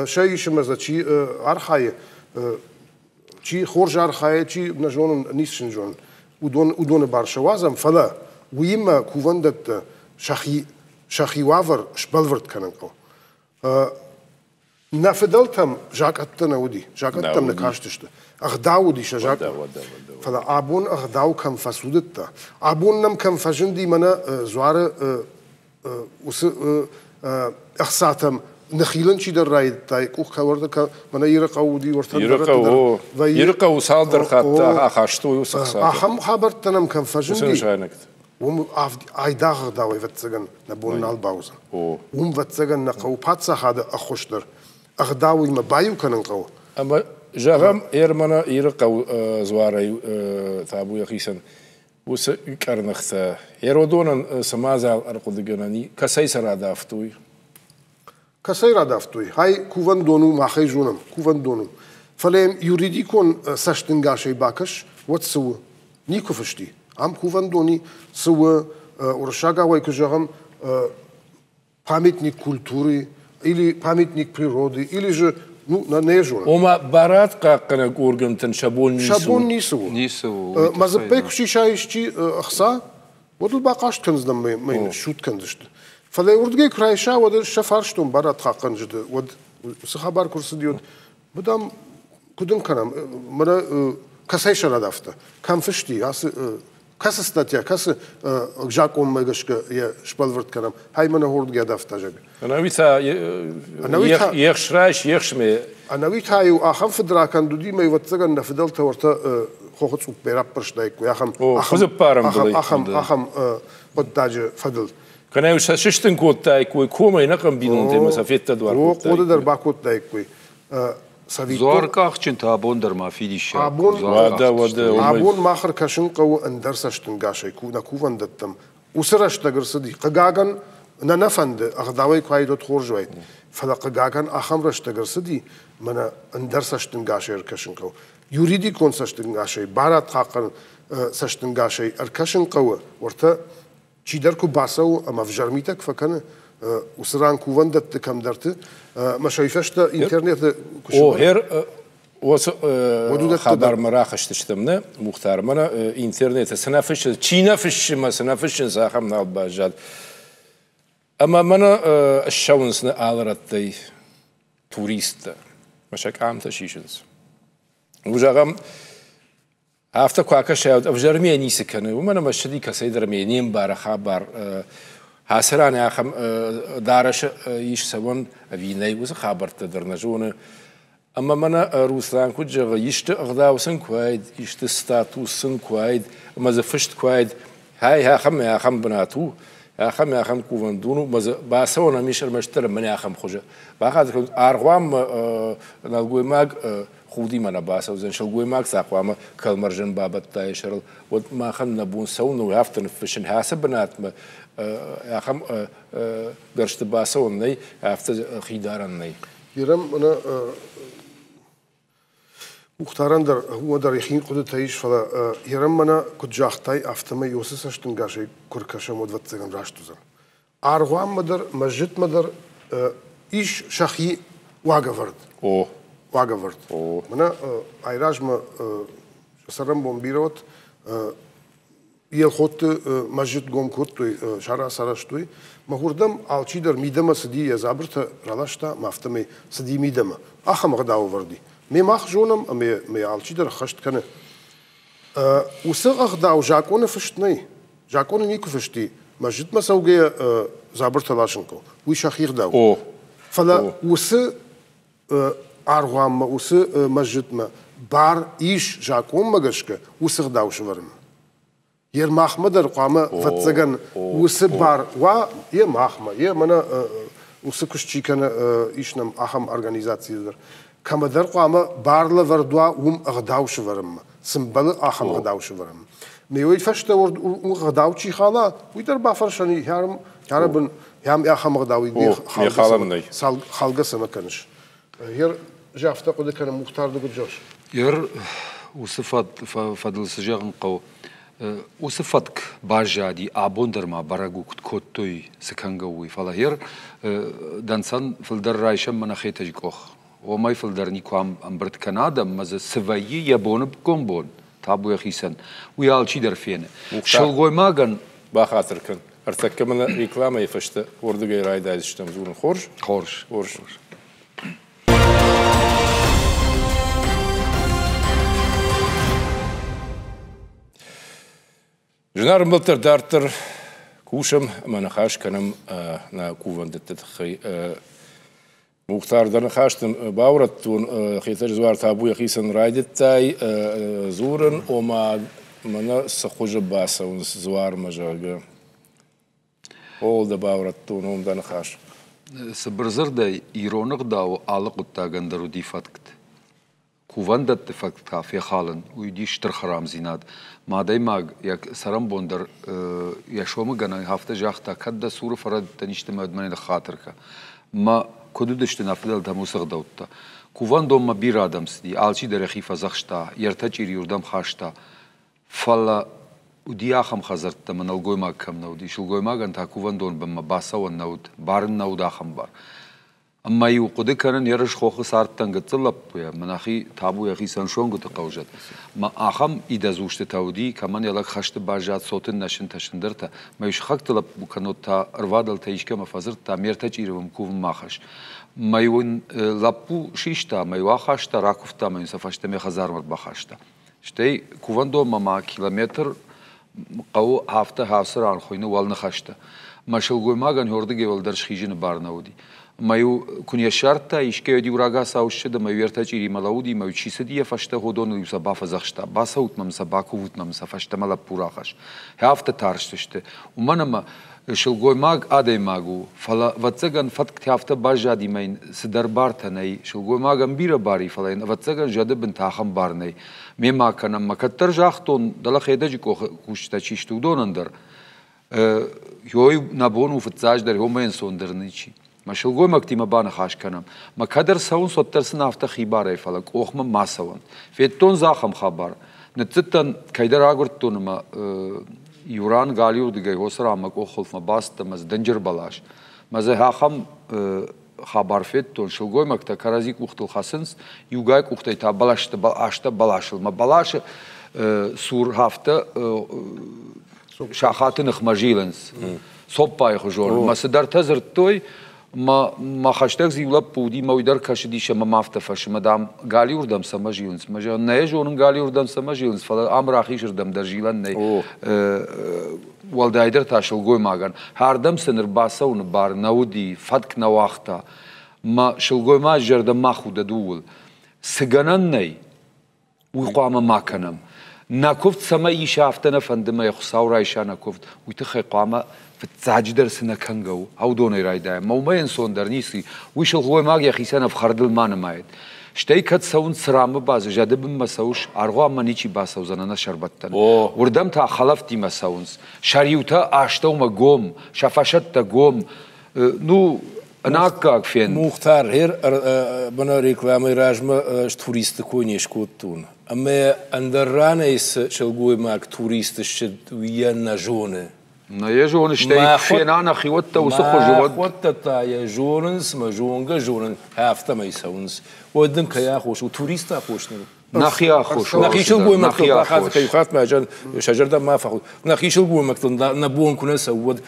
сӕ исы мӕ дзы чи архайы, чи хорз архайы, чи нӕ зонын, ницы сын зонын, уыдон, уыдоны бар сӕ уадзӕм, фӕлӕ уыимӕ кувӕндӕттӕ сӕхи, сӕхи уавӕр сбӕлвырд кӕнын хъӕуы. Нӕ фыдӕлтӕм закъӕттӕ нӕ уыди, закъӕттӕм нӕ кастысты. Ӕгъдау уыди сӕ закъон. Фӕлӕ абон ӕгъдау кӕм фӕцудыдта, абон нӕм кӕм фӕзынди мӕнӕ дзуары уыцы ӕхцатӕм ныхилын чидӕр райдыдта, къух кӕуӕрды мӕнӕ Ирыхъӕу уыди, уӕртӕ Ирыхъӕуы цалдӕр хатты ахастой уыцы ӕхцатӕ. Ахӕм хабӕрттӕ нӕм кӕм фӕзынди, уым айдагъ ӕгъдау, ӕвӕццӕгӕн, нӕ бон нал бауыдзӕн. Уым, ӕвӕццӕгӕн, нӕ хъӕуы паддзахады ӕххуыс дӕр ӕгъдауимӕ баиу кӕнын хъӕуы. Ӕмӕ, зӕгъӕм, Ермана Ирыхъӕуы дзуарӕй табу йӕхицӕн уыцы къӕрныхтӕ Еродонӕн цы мадзал ӕрхъуыдыгӕнӕн и, кӕцӕй сӕ радавтой? Кӕцӕй радавтой? Ай кувӕндон у, мах ӕй зонӕм, кувӕндон у. Фӕлӕ йӕм юридикон цӕстӕнгасӕй бакӕс, уӕд цы у? Никуы фысти. Ам кувӕндон и, цы у, уырыссагау ӕй куы зӕгъӕм, памятник культуры или памятник природы, или же ну, нӕ зонын. Ома барад хъахъхъӕнӕг органтӕн сӕ бон ницы у? Сӕ бон ницы у. Ницы у. Мӕ дзыппӕй куы сиса исчи ӕхца, уӕд ыл бахъаст кӕндзынӕн, мӕ йын суд кӕндзысты. Фӕлӕ уырдыгӕй куы райса, уӕд ӕз сӕ фарстон барадхъахъхъӕнджыты, уӕд цы хабар куы рцыди, уӕд мадам, куыд ын кӕнӕм, мӕнӕ кӕцӕй сӕ радавта, кӕм фысти, ацы кӕцы статья, кӕцы закъонмӕ гӕсгӕ йӕ сбӕлвырд кӕнӕм, хай мӕнӕ уырдыгӕй адавта, зӕгъгӕ. Ӕнӕуи та ехс райс, ехсмӕ. Ӕнӕуи та-иу ахӕм фыдракӕнд уыди, мӕ ӕвӕццӕгӕн нӕ фыдӕлтӕ уӕртӕ хохы цъуппӕй раппӕрстаиккой ахӕм ахӕм ахӕм хъуыддаджы фӕдыл. Кӕнӕ сӕ сыстын кодтаиккой комӕй нӕхъӕн бинонтӕ сӕ феддӕдуар кодтаиккой. Хъоды дӕр бакодтаиккой. Дзуаркъахджынтӕ абон дӕр ма фидиссаг. Абон, абон мах ӕркӕсын хъӕуы ӕндӕр цӕстӕнгасӕй нӕ кувӕндӕттӕм. Уыцы рӕстӕг ӕрцыди. Хъыгагӕн, нӕ нӕ фӕнды, ӕгъдауӕй куы уаид, уӕд хорз уаид. Фӕлӕ хъыгагӕн ахӕм рӕстӕг ӕрцыди, мӕнӕ ӕндӕр цӕстӕнгасӕй ӕркӕсын хъӕуы. Юридикон цӕстӕнгасӕй, барадхъахъхъӕнӕн цӕстӕнгасӕй ӕркӕсын хъӕуы, уӕртӕ чидӕр куы бацӕуы ӕмӕ ӕвзӕр митӕ куы фӕкӕны, уыцы ран кувӕндӕтты кӕмдӕрты, мӕ сӕ фӕстӕ интернеты куы О, хер уыцы хабармӕ рахызтыстӕм нӕ, Мухтар, мӕнӕ интернеты цы нӕ фыссы, чи нӕ фыссы мӕ цы нӕ фыссынц, ахӕм нал баззад. Ӕмӕ мӕнӕ ссӕуынц нӕ алы рӕттӕй туристтӕ, мӕ сӕ къамтӕ сисынц. Зӕгъӕм, Афтӕ куы акӕсай, уӕд ӕвзӕр мийӕ ницы кӕны, уымӕн ӕмӕ ссыди кӕцӕйдӕр ӕмӕ йӕ не мбары хабар. Ацы ран ахӕм дарӕсы ис цӕуӕн ӕви нӕй, уыцы хабӕрттӕ дӕр нӕ зоны. Ӕмӕ мӕнӕ Руслан куыд зӕгъы, исты ӕгъдау сын куы уаид, исты статус сын куы уаид, ӕмӕ дзы фыст куы уаид, хай ахӕм ахӕм бынат у, Ахӕм ахӕм кувӕндон у, бацӕуӕн ӕм ис ӕрмӕстдӕр мӕнӕ ахӕм хуызы. Бахатыр кӕнут, аргъуанмӕ нӕлгоймаг худимӕ нӕ бацӕудзӕн, сылгоймаг сӕ хъуамӕ кӕлмӕрзӕн бабӕтта йӕ сӕрыл. Уӕд махӕн нӕ бон цӕуын у афтӕ ныффыссын, ацы бынатмӕ ахӕм гӕрзты бацӕуӕн нӕй, афтӕ хидарӕн нӕй. Ирӕм, мӕнӕ Мухтарӕн дӕр уымӕ дӕр йӕхи хъуыдытӕ ис, фӕлӕ Ерӕм мӕнӕ куыд загътай, афтӕмӕй уыцы цӕстӕнгасӕй куы ркӕсӕм, уӕд ӕвӕццӕгӕн раст уыдзӕн. Аргъуанмӕ дӕр, мӕзджытмӕ дӕр ис сӕхи уагӕвӕрд. О. Уагӕвӕрд. О. Мӕнӕ айразмӕ цӕрӕнбон бирӕ уыд, Елхотты мӕзджыт гом кодтой, сара сарӕзтой. Мӕ уырдӕм алчидӕр мидӕмӕ цыди, йӕ дзабыртӕ раласта, ӕмӕ афтӕмӕй цыди мидӕмӕ. Ахӕм ӕгъдау ӕвӕрди. Ме мах зонӕм ӕмӕ мӕ алчидӕр ӕххӕст кӕны. Уыцы ӕгъдау закъоны фыст нӕй. Закъоны никуы фыст и, мӕзджытмӕ цӕугӕйӕ дзабыртӕ ласын хъӕуы. Уый сӕхи ӕгъдау. О. Фӕлӕ уыцы аргъуанмӕ, уыцы мӕзджытмӕ бар ис закъонмӕ гӕсгӕ уыцы ӕгъдау сӕвӕрын. Йе махмӕ дӕр хъуамӕ, ӕвӕццӕгӕн, уыцы бар уа, йе махмӕ, йе мӕнӕ уыцы куыст чи кӕны, ис нӕм ахӕм организаци дӕр. Кӕмӕдӕр хъуамӕ бар лӕвӕрд уа уым ӕгъдау сӕвӕрынмӕ, цы мбӕлы, ахӕм ӕгъдау сӕвӕрынмӕ. Ме уый фӕстӕ ӕгъдау чи хала, уый дӕр бафӕрсӕн и хӕрӕбын, хӕм ахӕм ӕгъдау халгӕ цӕмӕ кӕныс. Ер афтӕ хъуыды кӕны Мухтар ды куыд зӕгъыс? Ер уыцы фӕдыл цы зӕгъын хъӕуы, уыцы фӕтк баззади, абон дӕр ма бӕрӕг у, куыд кодтой, цы кӕнгӕ у, уый. Фӕлӕ ер дӕнцӕн фылдӕр райсӕм мӕнӕ Хетӕджы къох. Уымӕй фылдӕр никуы ӕмбырд кӕны адӕм, ӕмӕ дзы цы вӕййы йӕ боныггон бон, табу йӕхицӕн, уый алчидӕр фены. Сылгоймагӕн Бахатыр кӕн. Ӕртӕккӕ мын рекламӕйы фӕстӕ уырдыгӕй райдайдзыстӕм дзурын. Хорз? Хорз. Хорз. Зынаргъ ӕмбӕлттӕ, дарддӕр кусӕм ӕмӕ ныхас кӕнӕм нӕ кувӕндӕтты тыххӕй. Мухтар, дӕ ныхас дын баурӕдтон, Хетӕджы дзуар табу йӕхицӕн райдыдтай дзурын, ома мӕнӕ цы хуызы бацӕуынц дзуармӕ, зӕгъгӕ. Ууыл дӕ баурӕдтон, уым дӕ ныхас. Цыбыр дзырдӕй, ирон ӕгъдауы алы хъуыддагӕн дӕр уыди фӕтк. Кувӕндӕтты фӕтк фехалын, уый уыди стыр хӕрамдзинад. Мӕ адӕймаг йӕ цӕрӕнбон дӕр йӕ сомыгӕнӕн афтӕ загъта, кӕд дӕ цуры фӕрӕдыдтӕн исты мӕ мӕнӕн ныххатыр кӕ. Мӕ куыд уыдысты нӕ фыдӕлтӕм уыцы ӕгъдӕуттӕ. Кувӕндонмӕ бирӕ адӕм цыди, алчидӕр йӕхи фӕдзӕхста, йе ртӕ чъири уырдӕм хаста. Фӕлӕ уыди ахӕм хӕдзӕрттӕ, ӕмӕ нӕлгоймаг кӕм нӕ уыди, сылгоймагӕн та кувӕндоны бынмӕ бацӕуӕн нӕ уыд, бар ын нӕ уыд ахӕм бар. Ӕмӕ-иу хъуыды кӕнын ерыс хохы цардтӕн гыццыл лӕппуйӕ, мӕ нӕхи табу йӕхицӕн сонгуыты хъӕузӕд. Мӕ ахӕм идӕдз устытӕ уыди, кӕмӕн йӕ лӕг хӕсты баззад цоты нӕсынтӕ сындӕртӕ, мӕ-иу сыхӕгты лӕппу кӕннод та ӕрвадӕлтӕ искӕмӕ фӕдзырдта, ме ртӕ чъиры уым кувынмӕ ахӕсс. Мӕ-иу ын лӕппу систа, мӕ-иу ахаста, ракуывта ӕмӕ йын сӕ фӕстӕмӕ хӕдзармӕ ӕрбахаста. Стӕй кувӕндонмӕ ма километр хъӕуы афтӕ ацы ран хуыйны уӕлныхӕстӕ. Мӕ сылгоймагӕн уырдыгӕй уӕлдӕр схизыны бар нӕ уыди. Ӕмӕ-иу куы не ссардта, искӕй-иу рагацау ссыд ӕмӕ-иу ӕртӕ чъиримӕ лӕууыди, ӕмӕ-иу чи цыди йӕ фӕстӕ, уыдоныл-иу сӕ бафӕдзӕхста, бацӕут мӕм сӕ, бакувут мӕм сӕ, фӕстӕмӕ лӕппу рахӕсс. Афтӕ тарстысты, уымӕн ӕмӕ сылгоймаг адӕймаг у, фӕлӕ, ӕвӕццӕгӕн, фӕтктӕ афтӕ баззади ӕмӕ йын цыдӕр бартӕ нӕй. Сылгоймагӕн бирӕ бар и, фӕлӕ йын, ӕвӕццӕгӕн, зӕды бынты ахӕм бар нӕй. Мемӕ кӕнӕм мӕ кӕддӕр загътон, дӕлӕ Хетӕджы къохы кусджытӕ чи сты, уыдонӕн дӕр. Ёй, нӕ бон у фыццаджыдӕр, уымӕй ӕнцондӕр ничи. Мӕ сылгоймӕгтимӕ баныхас кӕнӕм. Мӕ кӕд ӕрцӕуынц, уӕддӕр сын афтӕ хибарӕй, фӕлӕ къохмӕ ма цӕуӕнт. Федтон дзы ахӕм хабар. Ныццыдтӕн, кӕйдӕр агуырдтон ӕмӕ иу ран галиуырдыгӕй хосы ранмӕ къоххуылфмӕ бацыдтӕн ӕмӕ дзы дынджыр бӕлас. Мӕ дзы ахӕм хабар федтон, сылгоймӕгтӕ кӕрӕдзи къухтыл хӕцынц, иугай къухтӕй та бӕлӕсты азтӕ бӕласыл. Мӕ бӕласы цур афтӕ сахаты ныхмӕ зилынц. Цоппайы хуызон. Мӕ цыдӕртӕ дзырдтой, мӕ, мӕ хӕстӕг дзы иу лӕппу уыди, мӕ уый дӕр кӕсыдис ӕмӕ мӕ афтӕ фӕрсы, мӕ, дам, галиуырдӕм цӕмӕ зилынц? Мӕ зӕгъын, нӕ йӕ зонын, галиуырдӕм цӕмӕ зилынц, фӕлӕ ам рахизырдӕм дӕр зилӕн нӕй. Уӕлдайдӕр та сылгоймагӕн. Ардӕм сын ӕрбацӕуыны бар нӕ уыди, фӕтк нӕ уагъта. Мӕ сылгоймаджы зӕрдӕ ма худӕд ууыл. Цы гӕнӕн нӕй, уый хъуамӕ ма кӕнӕм. Нӕ куывд цӕмӕй ис, афтӕ нӕ фӕнды мӕ Хуыцау райса нӕ куывд, уый тыххӕй хъуамӕ Фыццаджыдӕр цы нӕ кӕнгӕ у, уыдонӕй райдайӕм. Мӕ уымӕй ӕнцондӕр ницы и. Уый сылгоймаг йӕхицӕн ӕфхӕрдыл ма нымайӕд. Стӕй кӕд цӕуынц цырамы базы, зӕды бынмӕ цӕуыс, аргъуанмӕ ничи бацӕудзӕн ӕнӕ сӕрбӕттӕн. Уырдӕм та хӕлӕфтимӕ цӕуынц. Сӕ риутӕ астӕумӕ гом, сӕ фӕсӕттӕ гом. Ну, ӕнаккаг фенд. Мухтар, гъер мӕнӕ рекламӕйы размӕ ӕз туристты кой не скодтон. Ӕмӕ ӕндӕр ранӕй цы сылгоймаг турист ссыд, уый йӕ нӕ зоны. Нӕ йӕ зоныс, стӕй фена нӕхиуӕттӕ уыцы хуызы, уӕд. Мӕхуӕттӕ та йӕ зонынц, мӕ зонгӕ зонын, афтӕмӕй цӕуынц. Уӕд дын кӕй аххос у? Туристы аххос нын. Нӕхи аххос у. Нӕхи сылгоймӕгтыл бахатыр кӕй хатт мӕ сӕ зӕрдӕ ма фӕхуд. Нӕхи сылгоймӕгтыл нӕ бон куы нӕ цӕуы, уӕд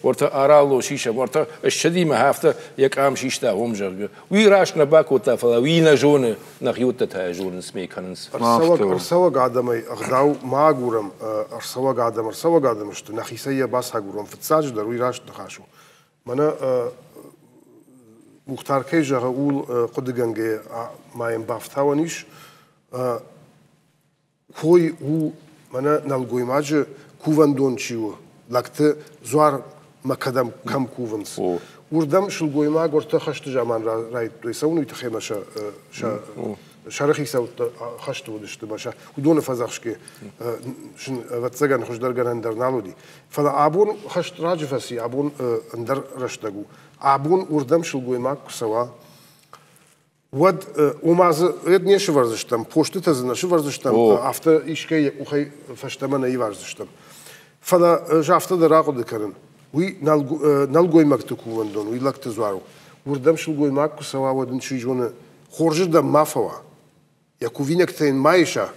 уӕртӕ аралло сисӕм, уӕртӕ ссыди мӕ афтӕ йӕ къам систа, уым зӕгъгӕ. Уый раст нӕ бакодта, фӕлӕ уый нӕ зоны, нӕхиуӕттӕ та йӕ зонынц, ме кӕнынц. Ӕрцӕуӕг адӕмӕй ӕгъдау ма агурӕм, ӕрцӕуӕг адӕм ӕрцӕуӕг адӕм сты, нӕхицӕй йӕ бацагурӕм. Фыццаджыдӕр уый раст ныхас у. Мӕнӕ Мухтар кӕй зӕгъы, ууыл хъуыдыгӕнгӕ ма йӕм бафтауӕн ис. Кой у, мӕнӕ нӕлгоймаджы кувӕндон чи у, лӕгты дзуармӕ кӕдӕм кӕм кувынц, уырдӕм сылгоймаг уӕртӕ хӕсты заман райдыдтой цӕуын, уый тыххӕй ма сӕ сӕрыхицӕуттӕ хӕсты уыдысты, ӕмӕ сӕ уыдоны фӕдзӕхсгӕ сын, ӕвӕццӕгӕн, хуыздӕр гӕнӕн дӕр нал уыди. Фӕлӕ абон хӕст раджы фӕци, абон ӕндӕр рӕстӕг у. Абон уырдӕм сылгоймаг куы цӕуа, уӕд ома дзы уӕд не сывӕрдзыстӕм, постытӕ дзы нӕ сывӕрдзыстӕм, афтӕ искӕй йӕ къухӕй фӕстӕмӕ нӕ иваздзыстӕм. Фӕлӕ ӕз афтӕ дӕр ахъуыды кӕнын, уый нӕлгоймӕгты кувӕндон, уый лӕгты дзуар у. Уырдӕм сылгоймаг куы цӕуа, уӕд ын чи зоны, хорзырдӕм ма фӕуа, йӕ кувинӕгтӕ йын ма иса,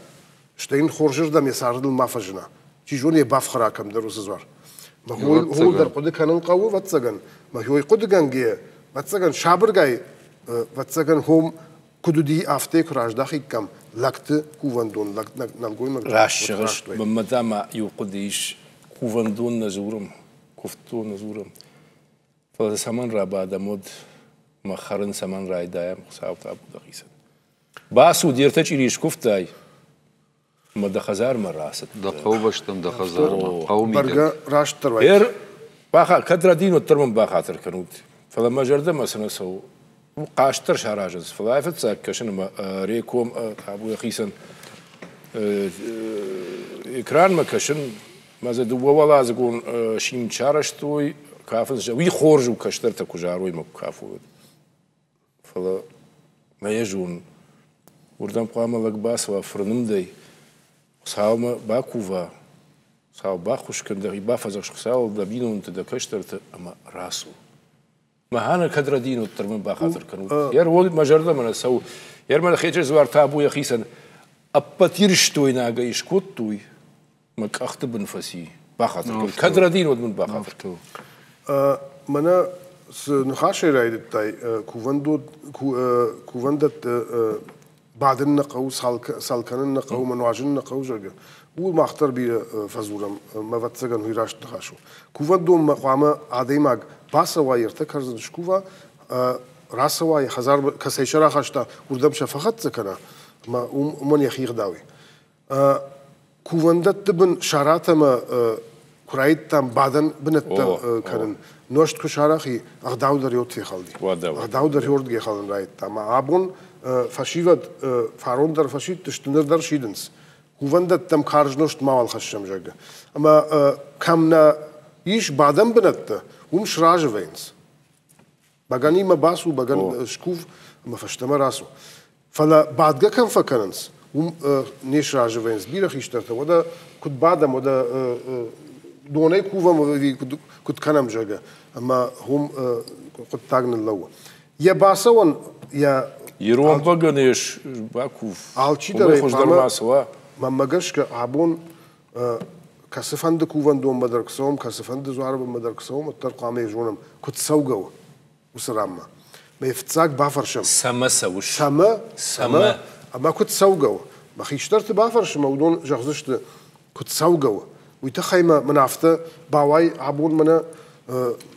стӕй йын хорзырдӕм йӕ цардыл ма фӕзына. Чи зоны, йӕ бафхӕра кӕмдӕр уыцы дзуар. Мӕ ууыл дӕр хъуыды кӕнын хъӕуы, ӕвӕццӕгӕн. Мӕ хой хъуыдыгӕнгӕйӕ, ӕвӕццӕгӕн, сабыргай, ӕвӕццӕгӕн, хом куыд уыди, афтӕ куы раздахиккам лӕгты кувӕндон, нӕлгоймӕгты. Раст зӕгъыс, мӕнмӕ та ма иу хъуыды ис, кувӕндон нӕ дзурӕм, куывддон нӕ дзурӕм. Фӕлӕ цӕмӕн рабадӕм, уӕд мӕ хӕрын цӕмӕн райдайӕм, Хуыцау табу дӕхицӕн. Бацу, де ртӕ чъири скуывтай, ӕмӕ дӕ хӕдзармӕ рацыд. Дӕ хъӕубӕстӕм, дӕ хӕдзармӕ, хъӕуы мидӕг. Бӕргӕ растдӕр уайд. Кӕд рӕдийын, уӕддӕр мын бахатыр кӕнут. Фӕлӕ мӕ зӕрдӕмӕ цы нӕ цӕуы, хъаст дӕр саразынц. Фӕлӕ айфыццаг кӕсын ӕмӕ реком табу йӕхицӕн экранмӕ кӕсын, мӕ дзы дыууӕуӕладзыгон симд сарӕзтой, кафынц. Уый хорз у, кӕстӕртӕ куы зарой ӕмӕ куы кафой, уӕд. Фӕлӕ нӕ йӕ зонын, уырдӕм хъуамӕ лӕг бацӕуа фырнымдӕй, Хуыцаумӕ бакува, Хуыцау баххуыс кӕн, дӕхи бафӕдзӕхс Хуыцауыл, дӕ бинонты, дӕ кӕстӕрты ӕмӕ рацу. Мӕнӕ кӕд рӕдийын, уӕддӕр мын бахатыр кӕнут. Йе рвон мӕ зӕрдӕмӕ нӕ цӕуы. Йе рмӕ Хетӕджы дзуар табу йӕхицӕн ӕппӕт ирыстойнагӕй скодтой, мӕ къӕхты бын фӕци. Бахатыр кӕн. Кӕд рӕдийын, уӕд мын бахатыр кӕн. Мӕнӕ цы ныхасӕй райдыдтай, кувӕндӕтты бадын нӕ хъӕуы, цал кӕнын нӕ хъӕуы, мӕ нуазын нӕ хъӕуы, зӕгъгӕ, ууыл мах дӕр бирӕ фӕдзурӕм, мӕ ӕвӕццӕгӕн, уый раст ныхас у. Кувӕндонмӕ хъуамӕ адӕймаг бацӕуа, йе ртӕ кӕрдзын скува, рацӕуа, йӕ хӕдзар кӕцӕй сӕ рахаста, уырдӕм сӕ фӕхӕццӕ кӕна, ӕмӕ уымӕн йӕхи гъдауи. Кувӕндӕтты бын сарат ӕмӕ куы райдыдтам бадӕн бынӕттӕ кӕнын, нозт куы сарӕх и, ӕгъдау дӕр йод фехӕлди. Ӕгъдау дӕр йордгӕ хӕлын райдыдта. Ӕмӕ абон фӕсивӕд фарон дӕр фӕсидтысты, ныр дӕр сидынц. Кувӕндӕттӕм карз нозт мауал хӕссӕм, зӕгъгӕ. Ӕмӕ кӕм нӕ ис бадӕн бынӕттӕ, уым сразы вӕййынц. Бӕгӕнимӕ бацу, бӕгӕн скув ӕмӕ фӕстӕмӕ рацу. Фӕлӕ бадгӕ кӕм фӕкӕнынц, уым не сразы вӕййынц бирӕ хистӕртӕ. Уӕдӕ куыд бадӕм, уӕдӕ донӕй кувӕм ӕви куыд кӕнӕм, зӕгъгӕ, ӕмӕ уым хъуыддаг ныллӕууы. Йӕ бацӕуӕн йӕ Ирон бӕгӕны бакув. Алчидӕр ӕй хъуамӕ, мӕнмӕ гӕсгӕ, абон кӕцыфӕнды кувӕндонмӕ дӕр куы цӕуӕм, кӕцыфӕнды дзуары бынмӕ дӕр куы цӕуӕм, уӕддӕр хъуамӕ зонӕм, куыд цӕугӕ у уыцы ранмӕ. Мӕ фыццаг бафӕрсӕм. Цӕмӕ цӕуыс? Цӕмӕ? Цӕмӕ? Ӕмӕ куыд цӕугӕ у? Мӕ хистӕрты бафӕрсӕм, ӕмӕ уыдон зӕгъдзысты, куыд цӕугӕ у. Уый тыххӕй мӕ мын афтӕ бауай абон мӕнӕ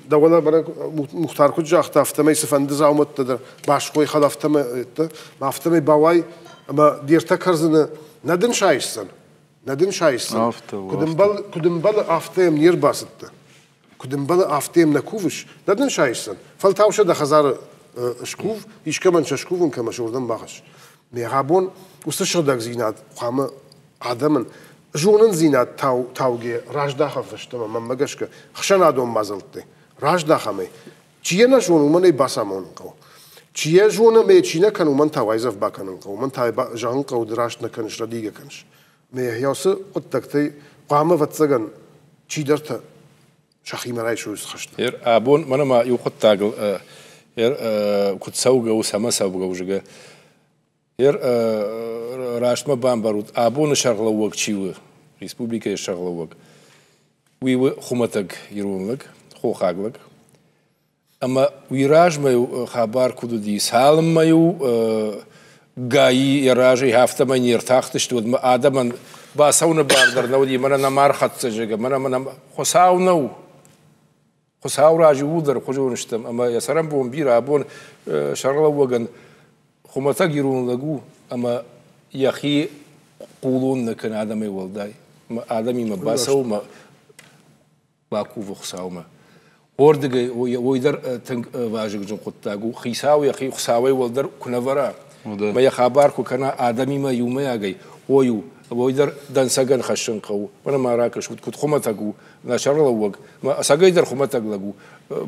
дӕуӕн мӕнӕ Мухтар куыд загъта, афтӕмӕй цыфӕнды дзаумӕттӕ дӕр басхой хӕлӕфтӕ афтӕмӕй бауай ӕмӕ де ртӕ кӕрдзыны нӕ дын сайсдзӕн, нӕ дын сайсдзӕн. Куыд ӕмбӕлы, афтӕ йӕм не рбацыдтӕ. Куыд ӕмбӕлы, афтӕ йӕм нӕ кувыс, нӕ дын сайсдзӕн. Фӕлтау сӕ дӕ хӕдзары скув, искӕмӕн сӕ скувын кӕмӕ сӕ уырдӕм бахӕсс. Ме абон уыцы сыгъдӕгдзинад хъуамӕ адӕмӕн зонындзинад таугӕ раздахӕм фӕстӕмӕ, мӕнмӕ гӕсгӕ, ӕхсӕнадон мадзӕлтты раздахӕм ӕй. Чи йӕ нӕ зоны, уымӕн ӕй бацамонын хъӕуы. Чи йӕ зоны ӕмӕ йӕ чи нӕ кӕны, уымӕн та уайдзӕф бакӕнын хъӕуы, уымӕн та зӕгъын хъӕуы, ды раст нӕ кӕныс, рӕдийгӕ кӕныс. Мӕ уыцы хъуыддӕгтӕй хъуамӕ, ӕвӕццӕгӕн, чидӕртӕ сӕхимӕ райсой уыцы хӕстӕ. Абон мӕнӕ ма иу хъуыддагыл куыд цӕугӕ у, цӕмӕ цӕугӕ у, зӕгъгӕ, рӕстмӕ бамбарут, абоны сӕргълӕууӕг чи у, республикӕйы сӕргълӕууӕг, уый у хуымӕтӕг ирон лӕг, хохаг лӕг. Ӕмӕ уый размӕ-иу хабар куыд уыди, цалынмӕ-иу ГАИ йӕ разӕй афтӕмӕй не ртахтысты, уӕдмӕ адӕмӕн бацӕуыны бар дӕр нӕ уыди, мӕнӕ нӕма ӕрхӕццӕ, зӕгъгӕ, мӕнӕ мӕнӕ Хуыцау нӕу. Хуыцау раз иууылдӕр хуызон стӕм, ӕмӕ йӕ цӕрӕнбон бирӕ, абон сӕргълӕууӕгӕн хуымӕтӕг ирон лӕг у ӕмӕ йӕхи хъулон нӕ кӕны адӕмӕй уӕлдай. Адӕмимӕ бацӕуы мӕ бакувы Хуыцаумӕ. Уордыгӕй уой дӕр тынг вазыгджын хъуыддаг у. Хицау йӕхи Хуыцауӕй уӕлдӕр куы нӕ вӕра, мӕ йӕ хабар куы кӕна адӕмимӕ иумӕйагӕй, ой у, уой дӕр дӕнцӕгӕн хӕссын хъӕуы. Мӕнӕ ма ракӕсут, куыд хуымӕтӕг у нӕ сӕргълӕууӕг, ӕцӕгӕй дӕр хуымӕтӕг лӕг у.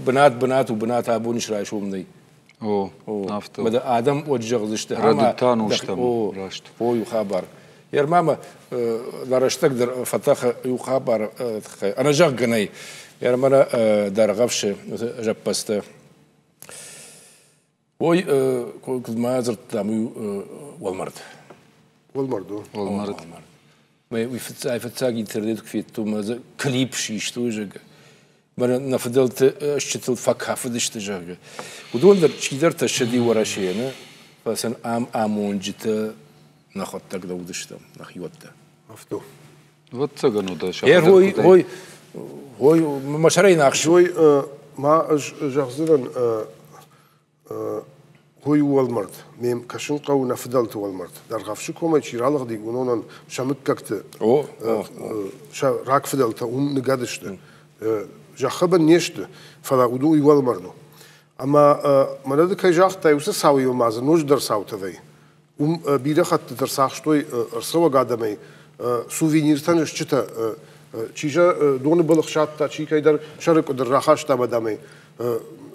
Бынат бынат у, бынат абон ис, райсом нӕй. О, афтӕ. Мӕ адӕм уӕд зӕгъдзысты, Рӕдыдта нозтӕм, раст. О, иу хабар. Ермамӕ нӕ рӕстӕг дӕр фӕтӕхы иу хабары тыххӕй. Ӕнӕзӕгъгӕ нӕй. Ермӕнӕ Дӕргъӕвсы зӕппӕдзтӕ. Ой, куыд ма дзырдтам, уый уӕлмӕрд. Уӕлмӕрд у. Уӕлмӕрд. Уый фыццаг интернет куы федтон, мӕ дзы клип систой, зӕгъгӕ. Мӕнӕ нӕ фыдӕлты стджытыл фӕкафыдысты, зӕгъгӕ. Уыдон дӕр чидӕртӕ ссыди Уӕрӕсейӕ, нӕ? Фӕлӕ сын ам амонджытӕ нӕхуӕдтӕг нӕ уыдыстӕм, нӕхиуӕттӕ. Афтӕ. Ӕвӕццӕгӕн уыд. Ой, ой, ой, мӕ сӕрӕй нӕ ахсы. Ой, ма ӕз зӕгъдзынӕн, Уый у уӕлмӕрд. Ме кӕсын хъӕуы нӕ фыдӕлты уӕлмӕрд. Дӕргъӕвсы комӕй чи ралыгъди, уыдонӕн сӕ мыггӕгты, сӕ рагфыдӕлтӕ уым ныгӕд сты. Зӕххы бын не сты, фӕлӕ уыдон уый уӕлмӕрд у. Ӕмӕ мӕнӕ ды кӕй загътай, уыцы цауимӕ ма дзы ноджыдӕр цаутӕ вӕййы. Уым бирӕ хӕттыты ӕрцахстой ӕрцӕуӕг адӕмӕй сувениртӕн стджытӕ, чи сӕ доны был ӕхсадта, чи кӕйдӕр сӕры къуыдыр рахаста ӕмӕ дам ӕй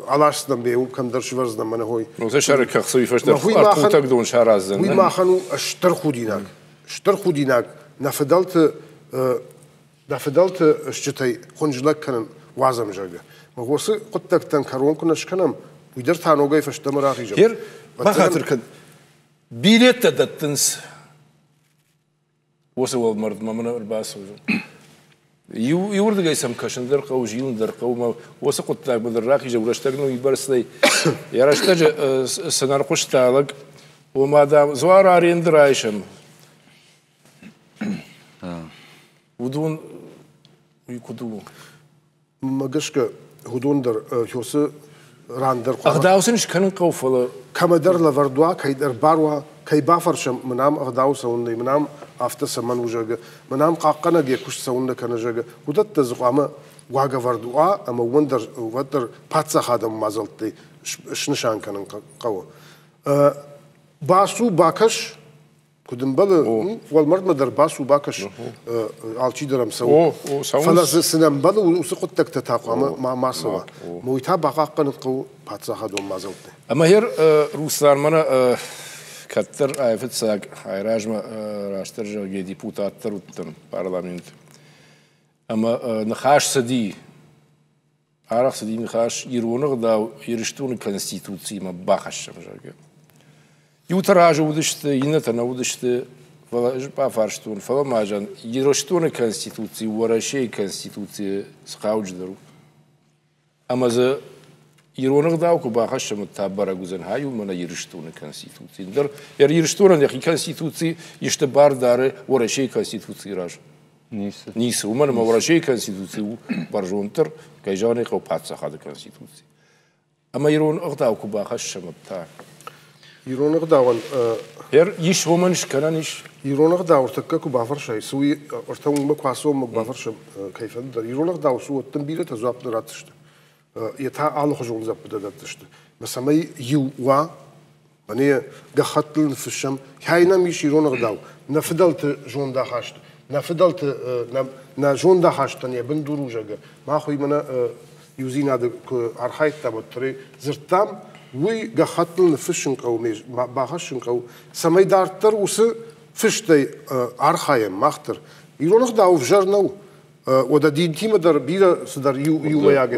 аласдзынӕн бе, уым кӕмдӕр сывӕрдзынӕн мӕнӕ хой. Уыцы сӕры кӕхцы уый фӕстӕ ӕртхутӕг дон сараздзӕн. Уый махӕн у стыр худинаг. Стыр худинаг нӕ фыдӕлты Дӕ фыдӕлты стджытӕй хуынджылӕг кӕнын уадзӕм, зӕгъгӕ. Мӕ уыцы хъуыддӕгтӕн кӕрон куы нӕ скӕнӕм, уый дӕр та ногӕй фӕстӕмӕ рахизӕм. Гер, бахатыр кӕн. Билеттӕ дӕттынц уыцы уӕлмӕрдмӕ мын ӕрбацӕудзӕн. Иуырдыгӕй сӕм кӕсын дӕр хъӕуы, зилын дӕр хъӕуы, мӕ уыцы хъуыддагмӕ дӕр рахизӕм, рӕстӕг нын уыйбӕрц нӕй. Йӕ рӕстӕджы цы нӕ ӕрхъуыста лӕг, ома, дам, дзуар аренды райсӕм. Уыдон уый куыд у? Мӕ гӕсгӕ, уыдон дӕр уыцы ран дӕр хъуамӕ... Ӕгъдау сын скӕнын хъӕуы, фӕлӕ... Кӕмӕдӕр лӕвӕрд уа, кӕйдӕр бар уа, кӕй бафӕрсӕм, мын ам ӕгъдау цӕуыннӕ, мын ам афтӕ цӕмӕн у, зӕгъгӕ, мын ам хъахъхъӕнӕг йӕ куыст цӕуыннӕ кӕны, зӕгъгӕ, уыдӕттӕ дзы хъуамӕ уагӕвӕрд уа ӕмӕ уымӕн дӕр уӕддӕр паддзахадон мадзӕлттӕй снысан кӕнын хъӕуы. Бацу, бакӕс, куыд ӕмбӕлы, уӕлмӕрдмӕ дӕр бацу, бакӕс, алчидӕр ӕм цӕуы. Фӕлӕ дзы цы нӕ ӕмбӕлы, уыцы хъуыддӕгтӕ та хъуамӕ ма цӕуа. Уый та бахъахъхъӕнын хъӕуы паддзахадон мадзӕлттӕй. Ӕмӕ гьер, Руслан, мӕнӕ кӕддӕр айфыццаг айразмӕ растдӕр зӕгъгӕ депутат дӕр уыдтӕн парламенты. Ӕмӕ ныхас цыди Арӕх цыди ныхас ирон ӕгъдау Ирыстоны Конституциимӕ бахӕссӕм, зӕгъгӕ. Иутӕ разы уыдысты, иннӕтӕ нӕ уыдысты, фӕлӕ ӕз бафарстон, фӕлӕ ма зӕгъын, Ирыстоны Конституци Уӕрӕсейы Конституцийы цы хъауджыдӕр у? Ӕмӕ дзы ирон ӕгъдау куы бахӕссӕм, уӕд та бӕрӕг уыдзӕн, хай у мӕнӕ Ирыстоны Конституци. Ӕндӕр Ирыстонӕн йӕхи Конституци исты бар дары Уӕрӕсейы Конституцийы раз. Ницы. Ницы. Уымӕн ӕмӕ Уӕрӕсейы Конституци у бӕрзонддӕр, кӕй зӕгъын ӕй хъӕуы, паддзахады Конституци. Ӕмӕ ирон ӕгъдау куы бахӕссӕм, уӕд та? Ирон ӕгъдауӕн Ис уымӕн скӕнӕн ис. Ирон ӕгъдау ӕртӕккӕ куы бафӕрсай, цы уый ӕртӕ уынгмӕ куы ацӕуӕм, куы бафӕрсӕм кӕй фӕнды дӕр, ирон ӕгъдау цы уӕд дын бирӕтӕ дзуапп нӕ ратдзысты. Йе та алыхуызон дзуӕппытӕ дӕтдзысты. Мӕ цӕмӕй иу уа, мӕнӕ гӕххӕттыл ныффыссӕм, кӕй нӕм ис ирон ӕгъдау, нӕ фыдӕлты зондахаст, нӕ фыдӕлты нӕ зондахастӕн йӕ бындур у, зӕгъгӕ, мах уый мӕнӕ иудзинады куы архайдтам, уӕддӕр дзырдтам, уый гӕххӕттыл ныффыссын хъӕуы, бахӕссын хъӕуы, цӕмӕй дарддӕр уыцы фыстӕй архайӕм мах дӕр. Ирон ӕгъдау ӕвзӕр нӕу. Уӕдӕ динтимӕ дӕр бирӕ цыдӕр иумӕйаг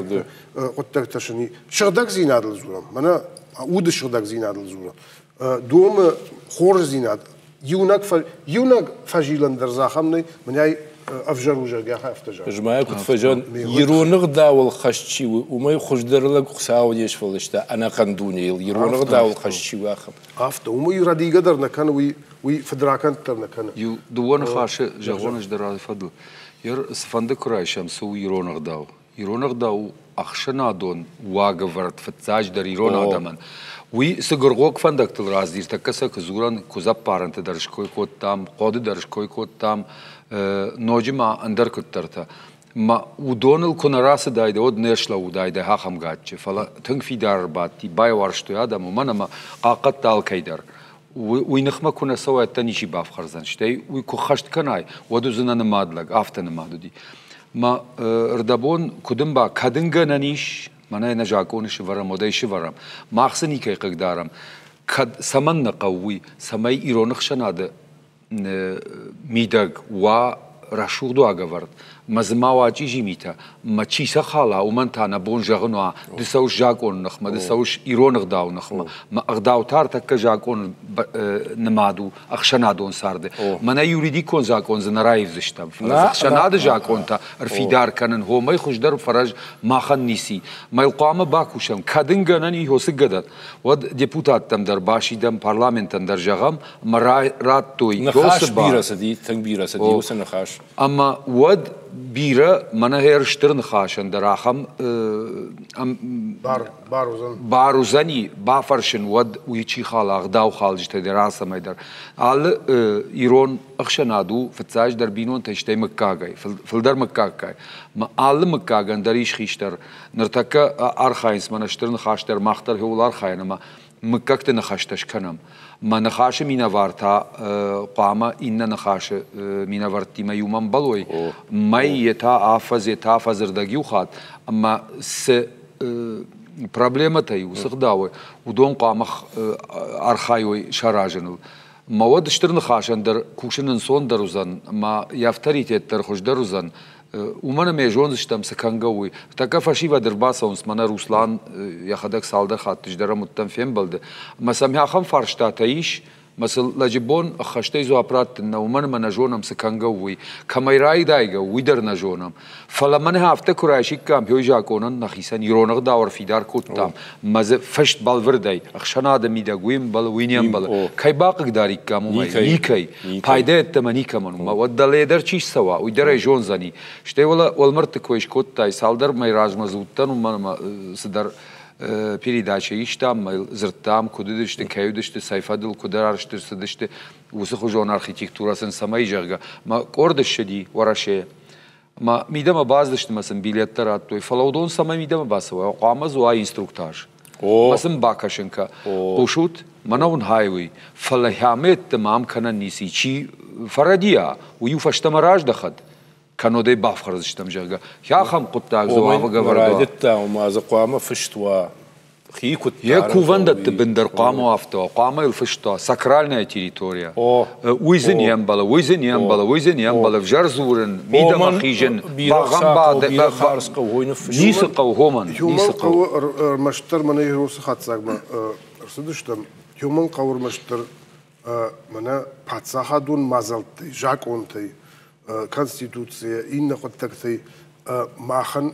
хъуыддӕгтӕ сын и. Сыгъдӕгдзинадыл дзурӕм, мӕнӕ уды сыгъдӕгдзинадыл дзурӕм. Домы хорздзинад, иунӕг иунӕг фӕзилӕн дӕр дзы ахӕм нӕй, мӕнӕй ӕвзӕр у, зӕгъгӕ, афтӕ зӕгъ. Ӕз ма куыд фӕзӕгъын, ирон ӕгъдауыл хӕст чи у, уымӕй хуыздӕр лӕг Хуыцау не сфӕлдыста ӕнӕхъӕн дунейыл, ирон ӕгъдауыл хӕст чи у, ахӕм. Афтӕ, уымӕй рӕдийгӕ дӕр нӕ кӕны, уый, уый фыдракӕнд дӕр нӕ кӕны. Иу дыууӕ ныхасы зӕгъон ӕз дӕр алы фӕдыл. Цыфӕнды куы райсӕм, цы у ирон ӕгъдау? Ирон ӕгъдау у ӕхсӕнадон уагӕвӕрд фыццаджыдӕр ирон адӕмӕн. Уый цы гуыргъохъ фӕндӕгтыл раздзир, тӕккӕ сӕ куы дзурӕн, куыдзӕппарӕнты дӕр ской кодтам, хъоды дӕр ской кодтам, ноджы ма ӕндӕр куыддӕртӕ. Ма уыдоныл куы нӕ рацыдаид, уӕд не слӕууыдаид ахӕм гаччы, фӕлӕ тынг фидар ӕрбадти, байуӕрстой адӕм, уымӕн ӕмӕ хъахъхъӕдта алкӕй дӕр. Уый ныхмӕ куы нӕ цӕуай, уӕд дӕ ничи бафхӕрдзӕн. Стӕй уый куы ххӕст кӕнай, уӕд уыдзынӕ нымад лӕг, афтӕ нымад уыди. Мӕ рдӕбон куыд ӕмба, кӕд ын гӕнӕн ис, мӕнӕ нӕ закъоны сывӕрӕм, уӕд ӕй сывӕрӕм. Мах дзы никӕй хъыгдарӕм. Кӕд цӕмӕн нӕ хъӕуы уый, цӕмӕй ирон ӕхсӕнады мидӕг уа рӕсугъд уагӕвӕрд, мӕ дзы ма уа чъизи митӕ, мӕ чи сӕ хала, уымӕн та нӕ бон зӕгъын уа, ды цӕуыс закъоны ныхмӕ, ды цӕуыс ирон ӕгъдауы ныхмӕ. Мӕ ӕгъдау та ӕртӕккӕ закъоны нымад у ӕхсӕнадон царды. Мӕнӕ юридикон закъон дзы нӕ раивдзыстӕм, фӕлӕ ӕхсӕнады закъонтӕ ӕрфидар кӕнын хомӕй хуыздӕр фӕрӕз махӕн ницы. Мӕ йыл хъуамӕ бакусӕм, кӕд ын гӕнӕн и, хосы гӕнӕн, уӕд депутаттӕм дӕр басидӕм, парламентӕн дӕр зӕгъӕм, ӕмӕ радтой Ныхас бирӕ цыди, тынг бирӕ цыди уыцы ныхас. Ӕмӕ уӕд бирӕ, мӕнӕ гъер стыр ныхасӕн дӕр ахӕм бар уыдзӕн. Бар уыдзӕни бафӕрсын, уӕд уый чи хала, ӕгъдаухалджытӕ дӕр алцӕмӕй дӕр. Алы ирон ӕхсӕнад у фыццаджыдӕр бинонтӕй, стӕй мыггагӕй, фылдӕр мыггаггай. Мӕ алы мыггагӕн дӕр ис хистӕр. Ныртӕккӕ архайынц мӕнӕ стыр ныхас дӕр, мах дӕр хиуыл архайӕн ӕмӕ мыггӕгты ныхӕстӕ скӕнӕм. Мӕ ныхасы минӕвар та хъуамӕ иннӕ ныхасы минӕвӕрттимӕ иумӕ ӕмбӕлой. Мӕй йе та афӕдз, йе та афӕдзырдӕг иу хатт. Ӕмӕ цы проблемӕтӕ и уыцы гъдауы, уыдон хъуамӕ архайой саразыныл. Мӕ уӕд стыр ныхасӕн дӕр кусын ӕнцондӕр уыдзӕн, ӕмӕ йӕ авторитет дӕр хуыздӕр уыдзӕн. Уымӕн ӕмӕ зондзыстӕм, цы кӕнгӕ у, уый. Тӕккӕ фӕсивӕд ӕрбацӕуынц, мӕнӕ Руслан йӕхӕдӕг цалдӕр хатты здӕр уыдтӕн фембӕлды. Ӕмӕ сӕм ахӕм фарстатӕ ис, ӕмӕ сыл лӕджы бон ӕххӕстӕй дзуапп раттын нӕ, уымӕн ӕмӕ нӕ зонӕм, цы кӕнгӕ у, уый. Кӕмӕй райдайгӕ у, уый дӕр нӕ зонӕм. Фӕлӕ мӕнӕ афтӕ куы райсиккам, той закъонӕн нӕхицӕн ирон ӕгъдау ӕрфидар кодтам, мӕ дзы фыст бӕлвырдӕй, ӕхсӕнады мидӕг уый ӕмбӕлы, уый не мбӕлы. Кӕй бахъыгдариккам, уымӕй? Никӕй. Пайда йеддӕмӕ никӕмӕн у. Уӕд дӕле дӕр чи ссӕуа, уый дӕр ӕй зондзӕни. Стӕй уӕлӕ уӕлмӕрдты кой скодтай, цалдӕр мӕй размӕ дзы уыдтӕн, уымӕн ӕмӕ цыдӕр передачӕ истам, дзырдтам, куыд уыдысты, кӕй уыдысты, цӕй фӕдыл, куыд арӕзт ӕрцыдысты, уыцы хуызон архитектурӕ сын цӕмӕй, зӕгъгӕ. Мӕ къорд ссыди Уӕрӕсе. Мӕ мидӕмӕ бацыдысты мӕ сын билеттӕ радтой, фӕлӕ уыдон цӕмӕй мидӕмӕ бацӕуой, хъуамӕ дзы уа инструктаж. Мӕ сын бакӕсын кӕ. Хъусут, мӕнӕ уын хай уый, фӕлӕ хӕмӕтты мӕм кӕнӕн ницы, чи фӕрӕдийа, уый-иу фӕстӕмӕ раздӕхӕд, кӕннод ӕй бафхӕрдзыстӕм, зӕгъгӕ. Ахӕм хъуыддаг дзы уӕвӕг Райдыдта, ома дзы хъуамӕ фыст уа хи куыд Йӕ кувӕндӕтты бын дӕр хъуамӕ афтӕ уа, хъуамӕ йыл фыст уа сакральная территория. Уый дзы не мбӕлы, уый дзы не мбӕлы, уый дзы не мбӕлы, ӕвзӕр дзурын, мидӕмӕ хизын, бӕгъӕмбад, ницы хъӕуы, хомӕн, ницы хъӕуы. Ӕрмӕстдӕр мӕнӕ уыцы хатдзӕгмӕ ӕрцыдыстӕм, уымӕн хъӕуы ӕрмӕстдӕр мӕнӕ паддзахадон мадзӕлттӕй, закъонтӕй, Конституцийӕ, иннӕ хъуыддӕгтӕй махӕн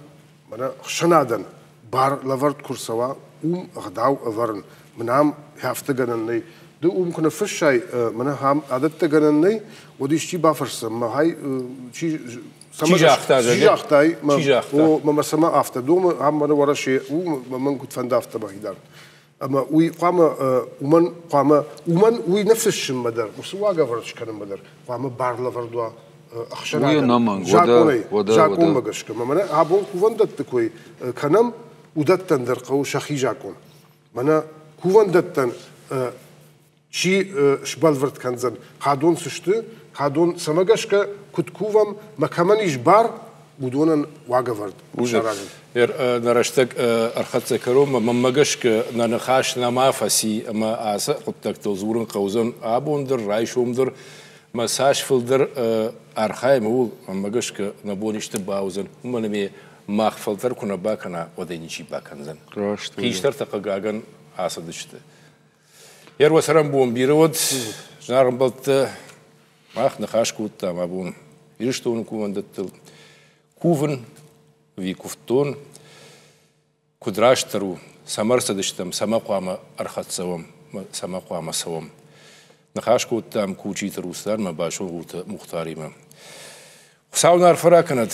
мӕнӕ ӕхсӕнадӕн бар лӕвӕрд куы рцӕуа, уым ӕгъдау ӕвӕрын. Мын ам афтӕ гӕнӕн нӕй. Ды уым куы ныффыссай, мӕнӕ ам адӕттӕ гӕнӕн нӕй, уӕд исчи бафӕрсдзӕн, мӕ хай чи Чи загъта, чи загътай, мӕ цӕмӕ афтӕ домы, ам мӕнӕ Уӕрӕсе у, мӕн куыд фӕнды, афтӕ мӕхи дарын. Ӕмӕ уый хъуамӕ уымӕн хъуамӕ уымӕн уый ныффыссынмӕ дӕр, уыцы уагӕвӕрд скӕнынмӕ дӕр хъуамӕ бар лӕвӕрд уа ӕхсӕнадӕн закъонӕй, закъонмӕ гӕсгӕ. Мӕнӕ абон кувӕндӕтты кой кӕнӕм, уыдӕттӕн дӕр хъӕуы сӕхи закъон. Мӕнӕ кувӕндӕттӕн чи сбӕлвырд кӕндзӕн, хӕдон цы сты, хӕдон цӕмӕ гӕсгӕ куыд кувӕм, мӕ кӕмӕн ис бар, уыдонӕн уагӕвӕрд саразын. Нӕ рӕстӕг ӕрхӕццӕ кӕронмӕ, мӕнмӕ гӕсгӕ нӕ ныхас нӕма фӕци ӕмӕ ацы хъуыддӕгтыл дзурын хъӕудзӕн абон дӕр, райсом дӕр. Мӕ цас фылдӕр архайӕм, ууыл, мӕнмӕ гӕсгӕ, нӕ бон исты бауыдзӕн, уымӕн ӕмӕ мах фӕлтӕр куы нӕ бакӕна, уӕд ӕй ничи бакӕндзӕн. Хистӕртӕ, хъыгагӕн, ацыдысты. Йе цӕрӕнбон бирӕ уӕд, зынаргъ ӕмбӕлттӕ, мах ныхас кодтам абон Ирыстоны кувӕндӕттыл. Кувын ӕви куывддон, куыд растдӕр у, цӕмӕ ӕрцыдыстӕм, цӕмӕ хъуамӕ ӕрхӕццӕ уӕм, цӕмӕ хъуамӕ цӕуӕм. Ныхас кодтам Кучиты Русланмӕ, Басонгъуты Мухтаримӕ. Хуыцау нӕ арфӕ ракӕнӕд.